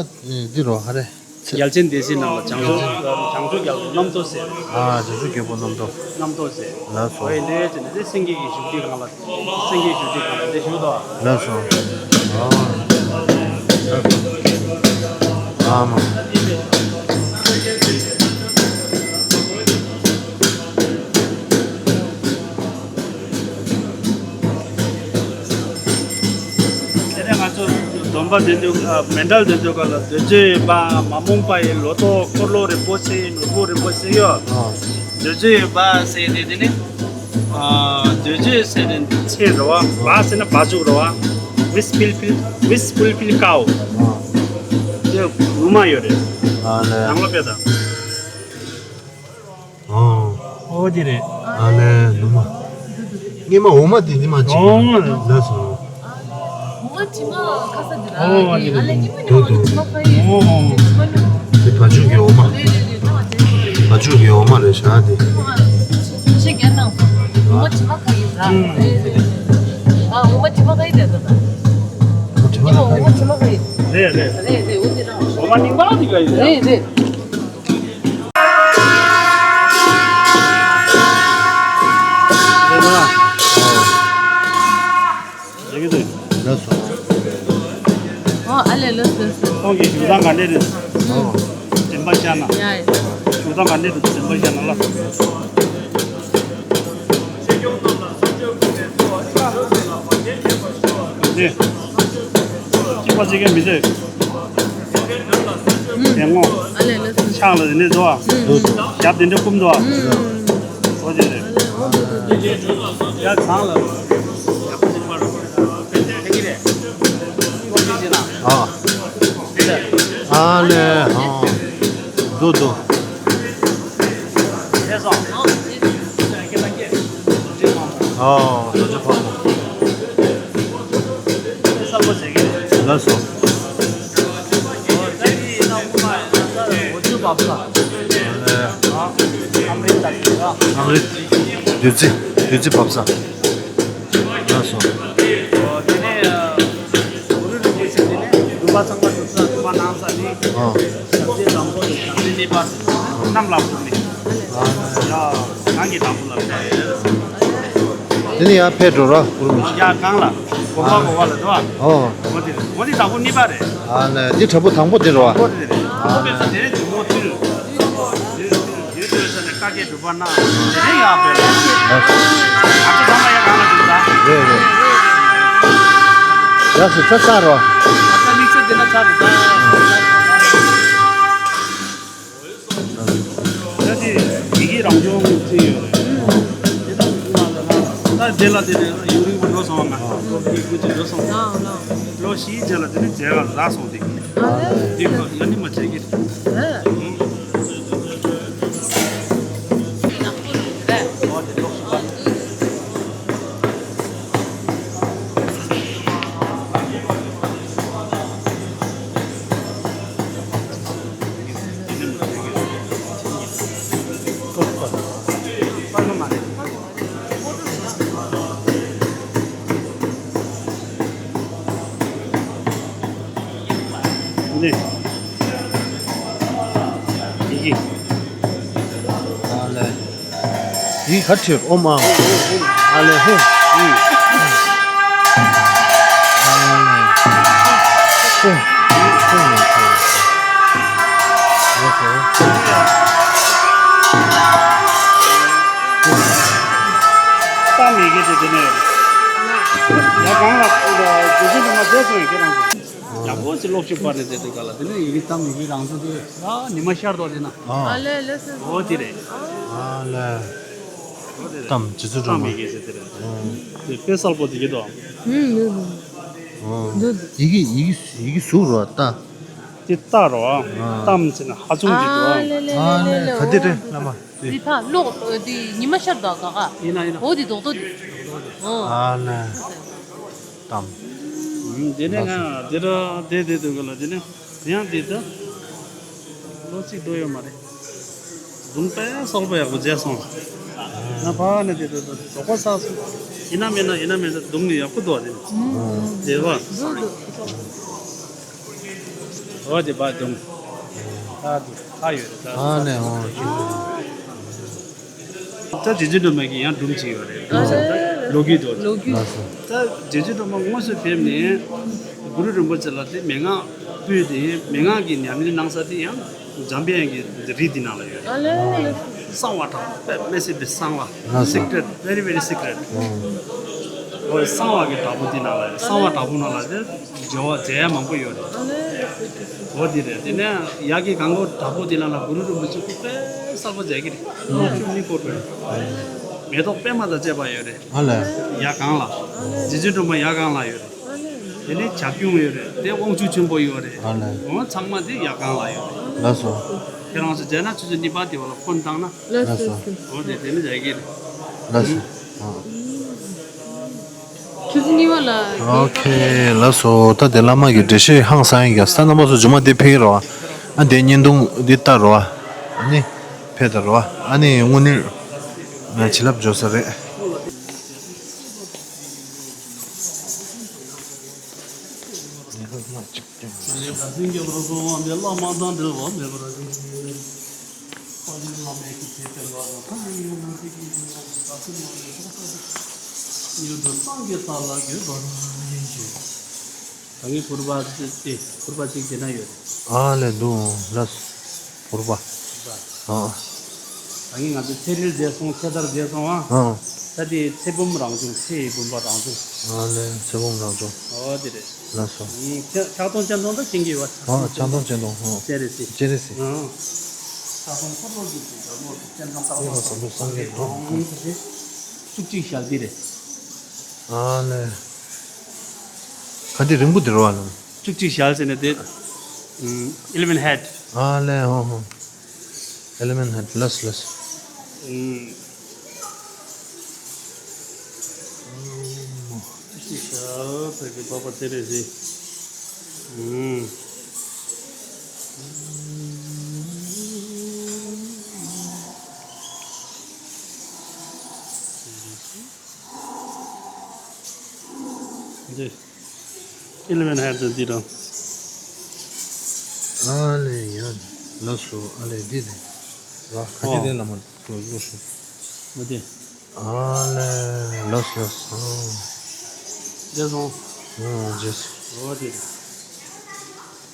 འདི་རོ་ཧ་རེ། རྒྱལ་ཆེན་སྡེ་སྲིད་རྣམས་ལ་བྱང་ཆུབ་བྱང་ཆུབ་རྒྱལ་པོ་རྣམ་ཐོས་སྲས། ཨ་བྱང་ཆུབ་རྒྱལ་པོ་རྣམ་ཐོས། རྣམ་ཐོས་སྲས། ལགས་སོ། འོ་ཡི་ལས་ཅི་ནས་དེ་སེང་གེ་གི་བཞུགས་ཁྲི་སྒང་ལ། སེང་གེ་བཞུགས་ཁྲི་སྒང་ལ་དེ་བཞུགས་དོ། ལགས་སོ། ཨ་ལགས་སོ། ཨ་མ། དེ་ནས་ང་ཚོ་སྡོམ་པ་འདོན་དུས། ཨ། མཎྜལ་འདོན་དུས་སྐབས་ལ། འདོད་སྤྱོད་ཡོད་པ། མ་རྨོངས་པ་ཡི་ལོ་ཏོག་འཁོར་ལོ་རིན་པོ་ཆེ། ནོར་བུ་རིན་པོ་ཆེ་ཡོད། ཨ། འདོད་སྤྱོད་ཡོད་པ་ཟེར་ཏེ། དེ་ནི། ཨ། འདོད་སྤྱོད་ཟེར་ཏེ་ཚེ་རེད་བ། བ་ཟེར་ན་བ་ཕྱུགས་རེད་བ། Wish fulfill, wish fulfill cow། ཨ། དེ་ངོ་མ་ཡོད་རེད། ཨ་ལས། ནང་ལོགས་དཔེ་དང་། ཨོ། ཨོ་དེ་རེད། ཨ་ལས་ནུ་མ། སྔོན་མ་འོ་མ་དེ་འདི་མ་ཅིག་ཨོ། ལ་སོ། འོ་མ་དྲི་མ་ཁ་ས་དེ་ར། ཨོ་དེ་རེད། ཨ་ལས་སྔོན་མ་འོ་མ་དྲི་མ་ཁ་ཡི། ཨོ་ཨོ། དྲི་མ་ནུ། དེ་བ་ཕྱུགས་ཀྱི་འོ་མ། རེད་རེད་རེད། ད་དེ་རེད། བ་ཕྱུགས་ཀྱི་འོ་མ་རེད་ཤག་དེ། ཨོ་མ། ཤེས་རྒྱ་ནང་། འོ་མ་དྲི་མ་ཁ་ཡི་ར། ཨུམ། རེད་རེད་རེད། ཨ་འོ་མ་དྲི་མ་ཁ་ཡི་དེ་ད་ད། འོ་མ་དྲི་མ་ཁ་ཡི། འོ་མ་དྲི་མ་ཁ་ཡི། རེད་རེད། རེད་རེད། འོ་དེ་རང་། འོ་མ་རྙིང་པ་དེ་ག་ཡི་ར། རེད་རེད། ལགས་སོ། ཨོ་ཨ་ལས། ལགས་སོ་ལགས་སོ། ཁོང་གི་བཞུགས་སྟངས་ག་འདྲས་རེད། ཨོ། དྲན་པ་བཞག་ན། ཡ་ཡ། བཞུགས་སྟངས་ག་འདྲས་རེད། དྲན་པ་བཞག་ན་ལ། ནས། གཅིག་པ་གཅིག་རྐྱང་མི་བཟོད། ཨུམ། དེ་སྔོན། ཨ་ལས་ལགས་སོ། ཕྱག་ལ་དེ་འདྲས་བཟོ་བ། ཨུམ། ཞབས་དེ་འདྲས་བསྐུམ་བཟོ་བ། ཨུམ། འོ་དེ་རེད། ཡ་གང་ལ། ཨ། ཨ་ལས། ཨ། འདུག་འདུག་ཨོ། རྡོ་རྗེ་ཕག་མོ། ལགས་སོ། ཨམ་རི་བདུད་རྩི། བདུད་རྩི་བབས་ས། དེ་ནས་གུ་རུ་རིན་པོ་ཆེ་དེ་ནས་སྒྲུབ་པ་ཚང་མ་སྒྲུབ་ས་སྒྲུབ་པ་གནང་ས་ནི། ཨ། ཞབས་རྗེས་དང་པོ་དང་ཞབས་རྗེས་གཉིས་པ་རྣམས་ལ་ཕུལ་ནས། ཡ་གང་གི་དང་པོ་ལ་ཕེབས། དེ་ནས་ཡར་ཕེབས་འགྲོ་ར་གུ་རུ་རིན་པོ་ཆེ། ཡ་གང་ལ་གོམ་པ་གོམ་པ་ལ་འགྲོ་བ། ཨོ། འོ་དེ་འོ་དེ་དང་པོ་གཉིས་པ་རེད། ཨ་ལས་འདི་དྲ་འབུ་དང་པོ་དེ་རེད་བ། འོ་དེ་རེད། དང་པོ་ཕེབས་ས་དེ་རེད། དེ་མོ་དེ་རེད། དེ་རེད་དེ་རེད་དེ་རེད་དེ་རེད་ས་ནས་བཀའ་བརྒྱད་སྒྲུབ་པ་གནང་། དེ་ནས་ཡར་ཕེབས་རེད། ང་ཚོ་ཚང་མ་ཡར་གང་ལ་འགྲོ་ད། རེད་རེད། ཡག་སུ་ཚ་ཚ་རོ། ད་དམིགས་བསལ་དེ་ན་ཚ་རེད་ད། ད་དེ་ཡི་གེ་རང་སྦྱོང་བྱས་ཡོད་རེད། དེ་དང་དེ་ལ་དེ་ནས་ཡུན་རིང་པོ་འགྲོ་སོང་བ། ང་ཚོ་དེ་ཀུན་གྱིས་འགྲོ་སོང་། ལོ་བཞིའི་རྗེས་ལ་དེ་ནས་མཇལ་ཁ་རག་སོང་དེ། དེ་ཁོ་ཡང་ནི་མ་བྱེད་ཀྱི་རེད། ནས། ཡི་གེ། ཨ་ལས། ཡི་གེ་ག་ཁྲིར་ཨོམ་ཨང་། ཨ་ལས་ཧུ། ཨ་ལས། ཧུ། ཧུ། ཧུ། ད་མི་གི་དེ་དེ་ནས། ཡ་གང་ལ་དེ་དེ་ནས་མ་བཟོས་སོང་ཡ་ཁྱེད་རང་ཚོ། ཡག་པོ་ཞིག་ཀློག་ཤུགས་སྤར་ནས་བསྡད་དུས་ག་ལ་དེ་ནས་ཡི་གེ་གཏམ་ཡི་གེ་རང་བཟོ་དེ་ཡ་ཉི་མ་ཤར་དོ་དེ་ན། ཨ་ལས་ལས་སོ། འོ་དེ་རེད། ཨ་ལས། འོ་དེ་རེད། གཏམ་རྗེ་བཙུན་སྒྲོལ་མ། གཏམ་ཡི་གེ་ཟེར་དེ་རེད། ཨོ། དེ་དཔེ་གསལ་པོ་དེ་གི་དོ། ཧུམ་ཧུམ་ཧུམ། ཨོ། འདུག་འདུག་ཡི་གེ་ཡི་གེ་ཡི་གེ་གཟུགས་རོ་ལྟ། དེ་ལྟ་རོ། ཨ། གཏམ་ཟེར་ན་ཧ་ཅུང་གི་དོ། ཨ་ལས་ལས་ཨ་ལས་ལས་ལས། ག་དེ་རེད་བླ་མ། དེ་ད་ཀློག་དེ་ཉི་མ་ཤར་དོ་ག་ག་ཡིན་ན་ཡིན་ན། འོ་དེ་རྡོག་རྡོག་དེ། ཨོ། ཨ་ལས། གཏམ། ཨུམ། དེ་ནས་ང་དེ་ར་དེ་དེ་དུ་ག་ལ་དེ་ནས་དེ་ཡང་དེ་ད་ལོ་གཅིག་འགྲོ་ཡོད་མ་རེད། གདོང་དཔེ་གསལ་པོ་ཡག་པོ་མཇལ་སོང་། ང་ཕ་ནས་དེ་དུ་དུ་དོགས་པ་ཟ་སོང་། ཡིན་ན་མིན་ན་ཡིན་ན་མིན་ན་གདོང་ནི་ཡག་པོ་འདུག་དེ་ནས་དེ་བ། འོ་དེ་བ་གདོང་། ད་དུ་ཁ་ཡོད་རེད་ད། ཨ་ནས་ཧོ་ཤི། ད་རྗེ་བཙུན་སྒྲོལ་མ་གིས་ཡང་སྒྲུང་བྲིས་ཡོད་རེད། ཨ་ལས་ལོ་རྒྱུས་དོ། ལོ་རྒྱུས། ལགས་སོ། ད་རྗེ་བཙུན་སྒྲོལ་མ་དངོས་སུ་ཕེབས་ནས་གུ་རུ་རིན་པོ་ཆེ་ལ་དེ་མན་ངག་ཕུལ་ཏེ་མན་ངག་གི་ཉམས་ལེན་གནང་ས་དེ་ཡང་འཇམ་དཔལ་གྱི་རིགས་འདི་ནང་ལ་ཡོད་རེད། ཨ་ལས་ལས། གསང་བ་དྲག་པོ་དཔེ་མི་སྲིད་པའི་གསང་བ། ལགས་སོ། Secret, very very secret། ཨོ། གསང་བ་གི་དྲག་པོ་འདི་ནང་ལ་ཡོད། གསང་བ་དྲག་པོ་ནང་ལ་དེ། སྦྱོར་བ་མཛད་ཡ་མང་པོ་ཡོད་རེད། འོ་དེ་རེད། དེ་ནས་ཡ་གི་གང་གོ་དྲག་པོ་དེ་ལ་ན་གུ་རུ་རིན་པོ་ཆེ་སྐུ་དཔེ་གསལ་པོ་མཛད་ཀྱི་རེད། ལོ་བཅུ་གཉིས་འཁོར་བའི་མེ་ཏོག་པད་མ་དང་བཅས་པ་ཡོད་རེད། ཨ་ལས། ཡ་གང་ལ། རྗེ་བཙུན་སྒྲོལ་མ་ཡ་གང་ལ་ཡོད་རེད། དེ་ནས་བྱ་ཁྱུང་ཡོད་རེད། དེ་དབང་ཕྱུག་ཆེན་པོ་ཡོད་རེད། ཨ་ལས། འོ་ཚང་མ་དེ་ཡ་གང་ལ་ཡོད་རེད། ལགས་སོ། ཁྱེད་རང་ཚོ་མཛད་ན་ཆུ་ཚོད་གཉིས་པ་དེ་བ་ལ་ཕོན་བཏང་ན། ལགས་སོ། འོ་དེ་དེ་ནས་མཛད་ཀྱི་རེད། ལགས་སོ། ཨ། ཆུ་ཚོད་གཉིས་པ་ལ། ཨོ་ཁེ། ལགས་སོ། ད་དེ་བླ་མ་གི་འགྲེལ་བཤད་ཧང་སང་ཡིན་ཀྱང་ས་རྣམ་པ་ཚོ་མཇུག་མ་དེ་ཕེབས་རོགས། ཨ་དེ་བརྙན་ཐུང་འདི་ལྟ་རོགས། ཨ་ནི་ཕེབས་ད་རོགས། ཨ་ནི་དངོས་གནས་ང་བྱིན་རླབས་འཇོག་ས་རེད། ད་ངའི་ཕུར་པ་ཅིག་དེ་ཕུར་པ་ཅིག་དེ་ན་ཡོད། ཨ་ལས་འདུག་ལ། ཕུར་པ། ཨ། ད་ངས་ང་ཚོ་ཚེ་རིལ་མཛད་སོང་། ཚེ་ཐར་མཛད་སོང་ཨ། ཨ། ད་དེ་ཚེ་བུམ་རང་བྱུང་། ཚེ་ཡི་བུམ་པ་རང་བྱུང་། ཨ་ལས་ཚེ་བུམ་རང་བྱུང་། ཨོ་དེ་རེད། ལགས་སོ། ཨུམ། ཕྱག་སྟོང་སྤྱན་སྟོང་ད་མཁྱེན་གྱི་ཡོད་པ། ཨ་ཕྱག་སྟོང་སྤྱན་སྟོང་ཧོ། སྤྱན་རས་གཟིགས། སྤྱན་རས་གཟིགས། ཨ། ཕྱག་སྟོང་འཁོར་ལོ་བསྒྱུར་ཏེ་འཇམ་མོ་སྤྱན་དང་བལྟ་བ་ཟབ་མོ་སངས་རྒྱས་འགྲོ། བཅུ་གཅིག་ཞལ་འདི་རེད། ཨ་ལས། ག་འདི་རིང་པོ་འདི་རོ་ཨ་ལ། བཅུ་གཅིག་ཞལ་ཟེར་ནས་དེ། ཨུམ། Eleven head། ཨ་ལས་ཧོ་ཧོ། Eleven head། ལགས་ལགས། ཨུམ། བཅུ་གཅིག་ཞལ་ཟེར་གི་པ་པ་ཚེ་རེ་ཟེར། ཨུམ། འདི། ཨི་ལི་ཝན་ཧེཌ་འདི་དང་། ཨ་ལེ་ཡ། ལགས་སོ། ཨ་ལེ་འདི་དེ། ར་ག་ཅི་དེ་ལ་མ་ལོ་ཤུ། མ་དེ། ཨ་ལེ། ལགས་སོ་ལགས་སོ། རྗེས་སོང་། ཨོ་རྗེས་སོང་། ཨོ་དེ།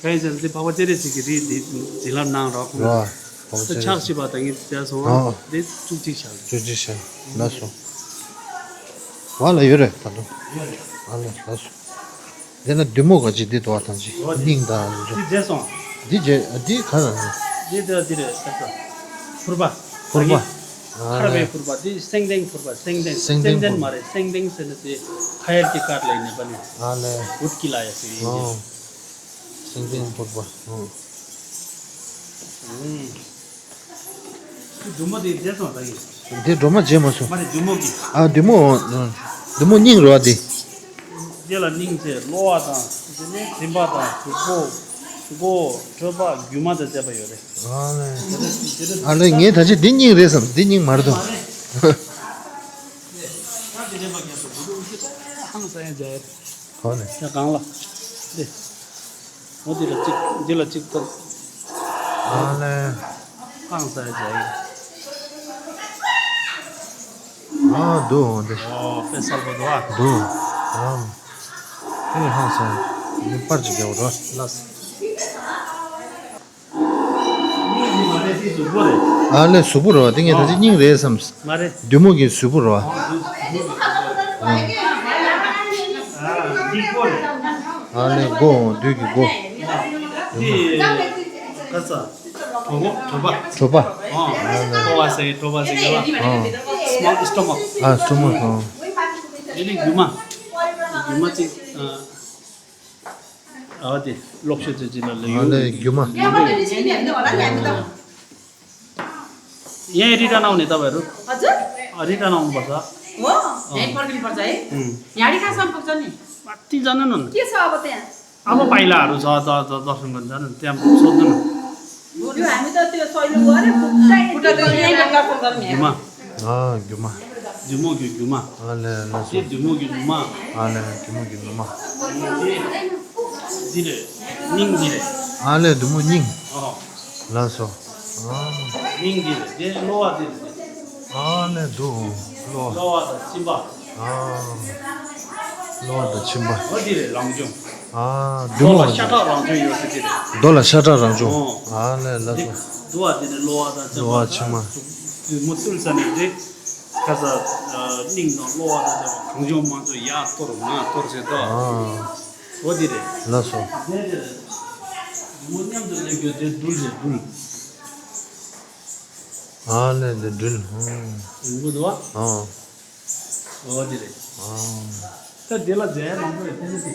ཁ་ཡི་ཟེར་འདི་འཕགས་པ་སྤྱན་རས་གཟིགས་ཀྱི་རིགས་འདི་བྱིན་རླབས་གནང་རོགས་ཁོང་། ར། ད་ཕྱག་བཞི་པ་དང་ངེད་བྱས་སོང་། ཨ། འདི་བཅུ་གཅིག་ཤར། བཅུ་གཅིག་ཤར། ལགས་སོ། ང་ལ་ཡོད་རེད་ད་དུང་། ཡོད་རེད། ཨ་ལེ་ལགས་སོ། དེ་ན་བདུད་མོ་ག་ཅིག་འདི་དོ་བ་དང་ཅི་འོ་དེ། སྙིང་དང་འདི་འདི་བྱས་སོང་། འདི་རྗེས་འདི་ག་ར་རེད། འདི་ད་འདི་རེད་ད་ད། ཕུར་པ། ཕུར་པ། ཨ་ཁར་བའི་ལེ། ཕུར་པ་འདི་སེང་ལྡེང་ཕུར་པ་སེང་ལྡེང་སེང་ལྡེང་སེང་ལྡེང་ཕུར་པ། མ་རེད་སེང་ལྡེང་ཟེར་ན་དེ་ཁ་ཡར་གྱི་དཀར་ལ་ཡིན་ནས་པ་ནི། ཨ་ལེ། འུད་ཀྱི་ལ་ཡ་ཟེར་ཡིན་ཨོ། གྱི། སེང་ལྡེང་ཕུར་པ། ཨོ། ཨུམ། འདི་སྒྲོལ་མ་དེ་བསྡད་སོང་ད་ཡིན། འདི་སྒྲོལ་མ་བརྗེད་མ་སོང་། མ་རེད་བདུད་མོ་གི། ཨ་བདུད་མོ། ཨོ། བདུད་མོ་སྙིང་རོ་འདི། དེ་ལ་སྙིང་རྗེ་གློ་བ་དང་དེ་ནས་མགྲིན་པ་དང་གཟུགས་པོ། མགོ། གྲོད་པ་རྒྱུ་མ་དང་བཅས་པ་ཡོད་རེད། ཨ་ལེ། ཨ་ལེ་ངས་ད་ཅི་འདི་སྙིང་རེད་བསམ་འདི་སྙིང་མ་རེད་དོ། ཧང་སང་ཡང་མཇལ་ཡོད། ཧོ་ནས། ཡ་གང་ལ། འདི། འོ་འདི་ལ་གཅིག་འདི་ལ་གཅིག་ཐོབ། ཨ་ལེ། ཧང་སང་ཡང་མཇལ་ཡོད། ཨ་འདུག་འོ་འདི། ཨོ་དཔེ་གསལ་པོ་འདུག་ཨ། འདུག་ཨ། དེ་ཧང་སང་ཡང་འདི་པར་ཅིག་རྒྱག་རོགས། ལགས། ཨ་ལེ་གཟུགས་པོ་རེད་བ། དེ་ངས་ད་ཅི་སྙིང་རེད་བསམ། མ་རེད། བདུད་མོ་གི་གཟུགས་པོ་རེད་བ། ཨ་ལེ་མགོ་བདུད་ཀྱི་མགོ། གྲོད་པ། གྲོད་པ། ཨ་ལེ། ཨ་སི་ཊོ་མག་ཨ་སི་ཊོ་མག་ཨ། དེ་ནི་རྒྱུ་མ། རྒྱུ་མ་གཅིག་ཨ། ཨ་དེ་སློབ་ཤོད་ཚོད་ཅིག་ལ་ལས་ཡོད། ཨ་ལས་རྒྱུ་མ། ཡང་རི་ཀྲ་ནའོ་ནས་ལྟ་བ་རུ། ཨ་རི་ཀྲ་ནའོ་བ་ས། ཨོ། ཡང་ཕར་གིན་ཕར་ཚ་ཡི། ཡང་རི་ཀྲ་སམ་ཕུག་ཚ་ནི། ཏི་ཙ་ན་ནན། ཀྱེ་ས་བ་ཏེ། ཨ་མ་པའི་ལ་རུ་ཚ་ཚ་ཚ་ཚ་སུན་གན་ཚ་ནན་ཏེ་ཨམ་སོ་ཏུན། རྒྱུ་མ། ཨ་རྒྱུ་མ། བདུད་མོ་གི་རྒྱུ་མ། ཨ་ལས་ལ་སོ། དེ་བདུད་མོ་གི་ནུ་མ། ཨ་ལས་བདུད་མོ་གི་ནུ་མ། དེ་འདི་རེད། སྙིང་འདི་རེད། ཨ་ལས་བདུད་མོ་སྙིང་། ཨོ། ལ་སོ། ཨ། སྙིང་འདི་རེད། དེ་གློ་བ་འདི་རེད། ཨ་ལས་བདུད་གློ་བ། གློ་བ་དང་གཅིན་པ། ཨ། གློ་བ་དང་གཅིན་པ། འོ་འདི་རེད་རང་བྱུང་། ཨ། བདུད་རྡོ་མོ་ལ་ཤ་ཁྲག་རང་བྱུང་ཡོད་ཟེར་གྱི་རེད། རྡོ་ལ་ཤ་ཁྲག་རང་བྱུང་། ཨོ། ཨ་ལས་ལ་སོ། འདུ་བ་དེ་ནི་གློ་བ་དང་གཅིན་པ། གློ་བ་གཅིན་པ། བདུད་མོ་བཏུལ་ས་ནས་རེད། ཁ་ས། སྙིང་དང་གློ་བ་དང་བཅས་པ་གང་བྱུང་མང་བྱུང་ཡར་གཏོར་མར་གཏོར་བྱེད་དོ། ཨ། འོ་འདི་རེད། ལ་སོ། དེ་རེད། བདུད་མོ་མཉམ་དུ་སླེབས་རྒྱུ་དེ་སྦྲུལ་རེད་སྦྲུལ། ཨ་ལས་འདི་སྦྲུལ། ཧུང་། ཡོང་གི་འདུག་བ། ཨ། འོ་དེ་རེད། ཨ། ད་དེ་ལ་རྫས་མང་པོ་རེད་དེ་ནི་དེ།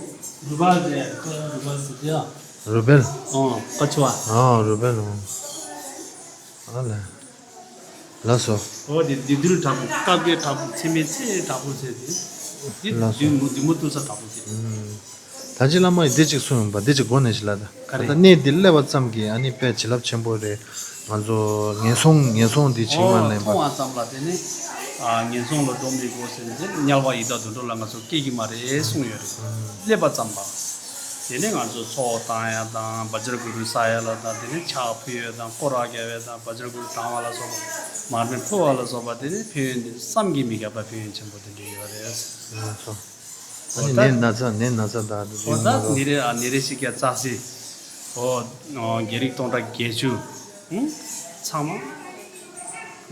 རུ་བལ་རྫས་ཀ་རུ་བལ་ཟེར་དེ་ཡ། རུ་བལ། ཨོ་ཀ་ཆུ་བ། ཨ་རུ་བལ་ཨོ། ཨ་ལས། ལགས་སོ། འོ་དེ་བདུད་འདུལ་དྲག་པོ་བཀའ་བརྒྱད་དྲག་པོ་ཚད་མེད་ཚད་དྲག་པོ་ཟེར་དེ། དེ་ལགས་སོ། བདུད་མོ་བདུད་མོ་བཏུལ་ས་དྲག་པོ་དེ། ཨུམ། ད་ཅི་བླ་མ་ཡིས་འདི་གཅིག་གསུངས་ཡོང་པ་འདི་གཅིག་གོ་ནས་ཞིག་ལ་ད། ག་རེ། ད་གནས་འདི་སླེབས་པ་ཙམ་གྱིས་ཨ་ནི་དཔེ་བྱིན་རླབས་ཆེན་པོ་རེད། ང་ཚོ་ངན་སོང་ངན་སོང་འདི་བྱིང་བ་ལེན་པ། མཐོང་བ་ཙམ་ལ་དེ་ནི། ཨ་ངན་སོང་ལ་འགྲོ་མི་དགོས་ཟེར་ནས་དམྱལ་བ་ཡི་དྭགས་དུད་འགྲོ་ལ་ང་ཚོ་སྐྱེ་གི་མ་རེད་གསུངས་ཡོད་རེད། སླེབས་པ་ཙམ་ལ། དེ་ནི་ང་ཚོ་ཚོགས་བཏང་ཡ་དང་བཛྲ་གུ་རུ་བསགས་ཡ་ལ་དང་དེ་ནི་ཕྱག་ཕུལ་ཡ་དང་སྐོར་ར་རྒྱབ་ཡ་དང་བཛྲ་གུ་རུ་བགྲང་བ་ལ་སོགས་པ་མར་མེ་ཕུལ་བ་ལ་སོགས་པ་དེ་ནི་ཕན་ཡོན་དེ་བསམ་གྱིས་མི་ཁྱབ་པ་ཕན་ཡོན་ཆེན་པོ་དེ་འདྲ་ཡོད་རེད། ལགས་སོ། ཨ་ནི་ནད་ན་ཚ་ནད་ན་ཚ་དང་དེ་འོ་ད་ནད་རེ་ཨ་ནད་རེ་ཞིག་ཀྱང་རྩ་སྲིད། ཨོ། རྒྱལ་རིགས་སྟོང་ཕྲག་བརྒྱད་ཅུ། ཨང་། ཚང་མ།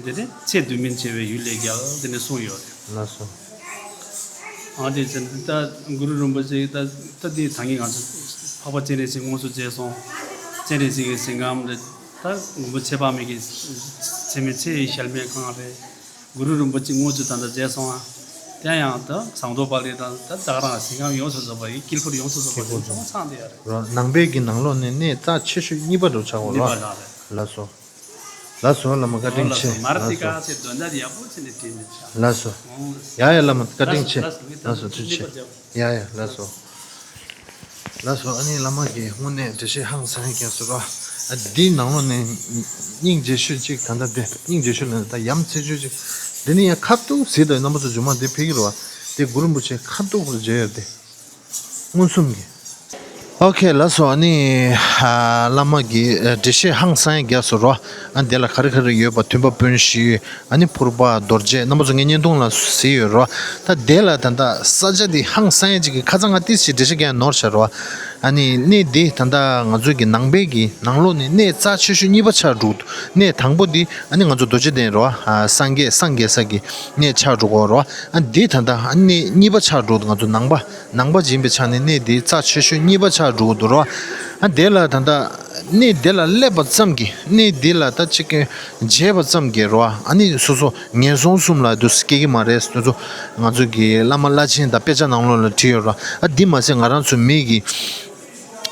འདི་ནི་ཚེ་དུས་མིན་འཆི་བའི་ཡུལ་ལས་རྒྱལ་དེ་ནི་གསུངས་ཡོད་རེད། ལགས་སོ། ཨ་དེ་ཚེ་ད་གུ་རུ་རིན་པོ་ཆེ་ད་ད་དེ་ད་གིན་ང་ཚོ་འཕགས་པ་སྤྱན་རས་གཟིགས་དངོས་སུ་མཇལ་སོང་། སྤྱན་རས་གཟིགས་ཀྱི་གཟིམ་ཁང་རེད། ད་མགོན་པོ་ཚེ་དཔག་མེད་ཀྱི་ཚེ་མེད་ཚེ་ཡི་གཞལ་མེད་ཁང་རེད། གུ་རུ་རིན་པོ་ཆེ་དངོས་སུ་ད་ལྟ་མཇལ་སོང་ཨ། དེ་ཡང་ད་ཟངས་མདོག་དཔལ་རི་དང་ད་ད་ག་རང་གཟིམ་ཁང་ཡོངས་སུ་རྫོགས་པ་ཡི་དཀྱིལ་འཁོར་ཡོངས་སུ་རྫོགས་པ་དེ་ཚང་མ་ཚང་བསྡད་ཡ་རེད། རོ། ནང་པའི་གི་ནང་ལོགས་ནས་གནས་རྩ་ཆེ་ཤོས་གཉིས་པ་འགྲོ་ཆགས་འོ་ལོ། གཉིས་པ་ལ་རེད། ལགས་སོ། ལགས་སོ་བླ་མ་བཀའ་དྲིན་ཆེ། ལགས་སོ། མར་ཏི་ཀ་ཚེ་དོན་དག་ཡག་པོ་བྱས་ནས་དྲིས་ནས་ཆགས། ལགས་སོ། ཡ་ཡ་བླ་མ་བཀའ་དྲིན་ཆེ། ལགས་སོ་ལགས་སོ་ཐུགས་རྗེ་ཆེ། ཡ་ཡ་ལགས་སོ། ལགས་སོ། ཨ་ནི་བླ་མ་གིས་དངོས་གནས་འགྲེལ་བཤད་ཧང་སང་ཡིན་ཀྱང་ཟེར་བ། ཨ་འདིའི་ནང་ལོགས་ནས་སྙིང་རྗེ་ཤོས་གཅིག་ད་ལྟ་དེ་སྙིང་རྗེ་ཤོས་ལ་ད་ཡ་མཚན་ཆོས་གཅིག་འདི་ནི་ཡང་ཁ་ཐུག་ཟིག་དང་རྣམ་པ་ཚོ་སྒྱུ་མ་འདི་ཕེབས་ཀྱི་རེད་བ། དེ་གུ་རུ་རིན་པོ་ཆེ་ཁ་ཐུག་པར་མཇལ་ཡོད་དེ། མངོན་སུམ་གྱི། ཨོ་ཁེ། ལགས་སོ། ཨ་ནི་ཨ་བླ་མ་གི་ཨ་འགྲེལ་བཤད་ཧང་སང་ཡ་རྒྱག་སོང་རོ། ཨ་དེ་ལ་ག་རེ་ག་རེ་ཡོད་པ། མཐུན་པ་དཔོན་བཞི། ཨ་ནི་ཕུར་པ་རྡོ་རྗེ། རྣམ་པ་ཚོ་ངའི་བརྙན་ཐུང་ལ་གཟིགས་ཡོད་རོ། ད་དེ་ལ་ད་ལྟ་ས་ཆ་དེ་ཧང་སང་ཡ་ཅིག་གི། ཁ་སང་ང་ཏིས་ཞིག་འགྲེལ་བཤད་རྒྱག་ནོར་བཞག་རོ། ཨ་ནི་གནས་འདི་ད་ལྟ་ང་ཚོ་གི་ནང་པའི་གི་ནང་ལོགས་ནས་གནས་རྩ་ཆེ་ཤོས་གཉིས་པ་ཆགས་འགྲོ་གི་འདུག། གནས་དང་པོ་འདི་ཨ་ནི་ང་ཚོ་རྡོ་རྗེ་གདན་རོ། ཨ་སངས་རྒྱས་སངས་རྒྱས་ས་གི་གནས་ཆགས་འགྲོ་གི་རོ། ཨ་འདི་ད་ལྟ་ཨ་ནི་གནས་གཉིས་པ་ཆགས་འགྲོ་གི་འདུག། ང་ཚོ་ནང་པ་ནང་པ་ཅིག་ཡིན་པའི་ཆ་ནས་གནས་འདི་རྩ་ཆེ་ཤོས་གཉིས་པ་ཆགས་འགྲོ་གི་འདུག་རོ། ཨ་དེ་ལ་ད་ལྟ་གནས་དེ་ལ་སླེབས་པ་ཙམ་གྱིས། གནས་འདི་ལ་ད་ཅིག་མཇལ་བ་ཙམ་གྱིས་རོ། ཨ་ནི་སོ་སོ་ངན་སོང་གསུམ་ལ་དུ་སྐྱེ་གི་མ་རེད། དུ་ཚོ་ང་ཚོ་གི་བླ་མ་བླ་ཆེན་དང་དཔེ་ཆ་ནང་ལོགས་ལ་བྲིས་ཡོད་རོ། ཨ་འདི་མ་ཟད་ང་རང་ཚོ་མི་གི་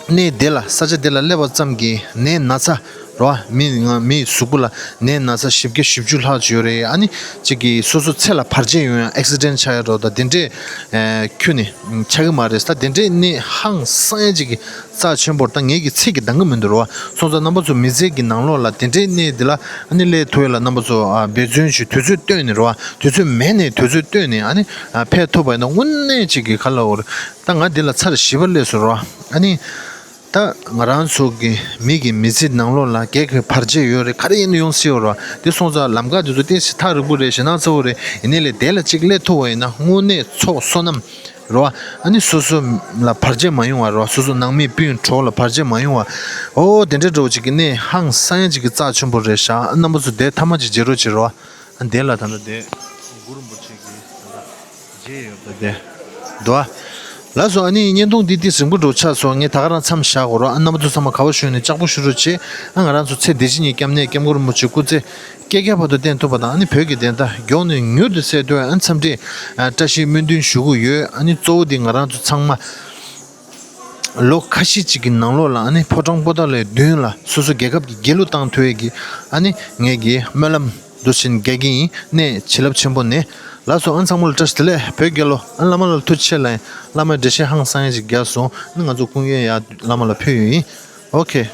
གནས་དེ་ལ་ས་ཆ་དེ་ལ་སླེབས་པ་ཙམ་གྱིས་ནད་ན་ཚ་རོ། མི་ང་མིའི་གཟུགས་པོ་ལ་ནད་ན་ཚ་བཞི་བརྒྱ་བཞི་བཅུ་ལྷག་ཅིག་ཡོད་རེད། ཨ་ནི་ཅིག་གི་སོ་སོ་ཚེ་ལ་བར་ཆད་ཡོང་ཡ། ཨེག་སི་ཌེན་ཆགས་ཡ་རོ། ད་དེ་འདྲས་ཨེ་ཁྱོན་ནས་ཆགས་གི་མ་རེད། ད་དེ་འདྲས་གནས་ཧང་སང་ཡ་ཅིག་གི་རྩ་ཆེན་པོར་ད་ངེད་ཀྱི་ཚིག་གིས་འདང་གི་མི་འདུག་རོ། སོང་ཙང་རྣམ་པ་ཚོ་མི་ཚེ་གི་ནང་ལོགས་ལ་དེ་འདྲའི་གནས་འདི་ལ་ཨ་ནི་སླེབས་ཐུབ་ཡ་ལ་རྣམ་པ་ཚོ་ཨ་འབད་བརྩོན་ཞུ། དུས་ཚོད་བཏོན་ནས་རོ། དུས་ཚོད་མེད་ནས་དུས་ཚོད་བཏོན་ནས་ཨ་ནི་ཨ་ཕེབས་ཐུབ་པ་ཡིན་ན་དངོས་གནས་ཅིག་གི་ག་ལབ་དགོས་རེད། ད་ང་འདི་ལ་ཚར་བཞི་པ་སླེབས་སོང་རོ། ཨ་ནི་ད་ང་རང་ཚོ་གི་མི་གི་མི་ཚེ་ནང་ལོགས་ལ་ག་གི་བར་ཆད་ཡོད་རེད། ག་རེ་ཡིན་ན་ཡོང་སྲིད་ཡོད་རོ། དེ་སོང་ཙང་ལམ་ཁ་དེ་ཚོ་ཏོག་ཙམ་ཐག་རིང་པོ་རེད། ཞེད་སྣང་ཚ་པོ་རེད། ཡིན་ནའི་ལས་དེ་ལ་ཅིག་སླེབས་ཐུབ་པ་ཡིན་ན་དངོས་གནས་ཚོགས་བསོད་ནམས་རོ། ཨ་ནི་སོ་སོ་ལ་བར་ཆད་མ་ཡོང་བ་རོ། སོ་སོ་ནང་མི་སྤུན་གྲོགས་ལ་བར་ཆད་མ་ཡོང་བ། ཨོ་དེ་འདྲའི་འགྲོ་ཅིག་གི་གནས་ཧང་སང་ཡ་ཅིག་གི་རྩ་ཆེན་པོ་རེད་ཤག། རྣམ་པ་ཚོ་དེ་ཐ་མ་ཅིག་མཇལ་རོགས་བྱེད་རོ། ཨ་དེ་ལ་ད་ལྟ་དེ་གུ་རུ་རིན་པོ་ཆེ་གི་ད་ལྟ་མཇལ་ཡོད་ད་དེ་འདུག་ཨ། ལགས་སོ། ཨ་ནི་བརྙན་ཐུང་འདི་ཏོག་ཙམ་རིང་པོ་འགྲོ་ཆགས་སོང་། ངས་ད་ག་རང་མཚམས་བཞག་དགོས་རོ། ཨ་རྣམ་པ་ཚོ་ཚང་མ་ག་པར་བཞུགས་ནས་ལྕགས་པོ་ཞུ་རོགས་བྱེད། ཨ་ང་རང་ཚོ་ཚེ་འདི་ཕྱི་གཉིས་སྐྱབས་གནས་སྐྱབས་མགོན་རིན་པོ་ཆེ་སྐུ་ཚེ་བསྐལ་བརྒྱའི་བར་དུ་བརྟན་ཐུབ་པ་དང་། ཨ་ནི་བོད་ཀྱི་བདེན་མཐའ་མགྱོགས་ནས་མྱུར་དུ་གསལ་ཐུབ་པའི་ཨ་འཚམས་འདྲི་ཨ་བཀྲ་ཤིས་སྨོན་འདུན་ཞུ་གི་ཡོད། ཨ་ནི་གཙོ་བོ་འདི་ང་རང་ཚོ་ཚང་མ་ལོ་ཁ་ཤས་ཅིག་གི་ནང་ལོགས་ལ་ཨ་ནི་ཕོ་བྲང་པོ་ཏཱ་ལའི་མདུན་ལ་སོ་སོ་རྒྱལ་ཁབ་ཀྱི་རྒྱལ་གླུ་བཏང་ཐུབ་ཡས་ཀྱི་ཨ་ནི་ངེད་ཀྱི་སྨོན་ལམ་འདུག་སེ་རྒྱག་གི་ཡིན། གནས་བྱིན་རླབས་ཆེན་པོ་ནས། ལགས་སོ། ཨ་ཚང་མ་ལ་བཀྲ་ཤིས་བདེ་ལེགས། བོད་རྒྱལ་ལོ། ཨ་བླ་མ་ལ་ཐུགས་རྗེ་ཆེ་ལབ་ཡིན། བླ་མས་འགྲེལ་བཤད་ཧང་སང་ཡས་ཅིག་རྒྱག་སོང་། ཨ་ནི་ང་ཚོ་སྐུ་ངལ་ཡ་བླ་མ་ལ་ཕུལ་ཡོད་ཡིན། ཨོ་ཁེ།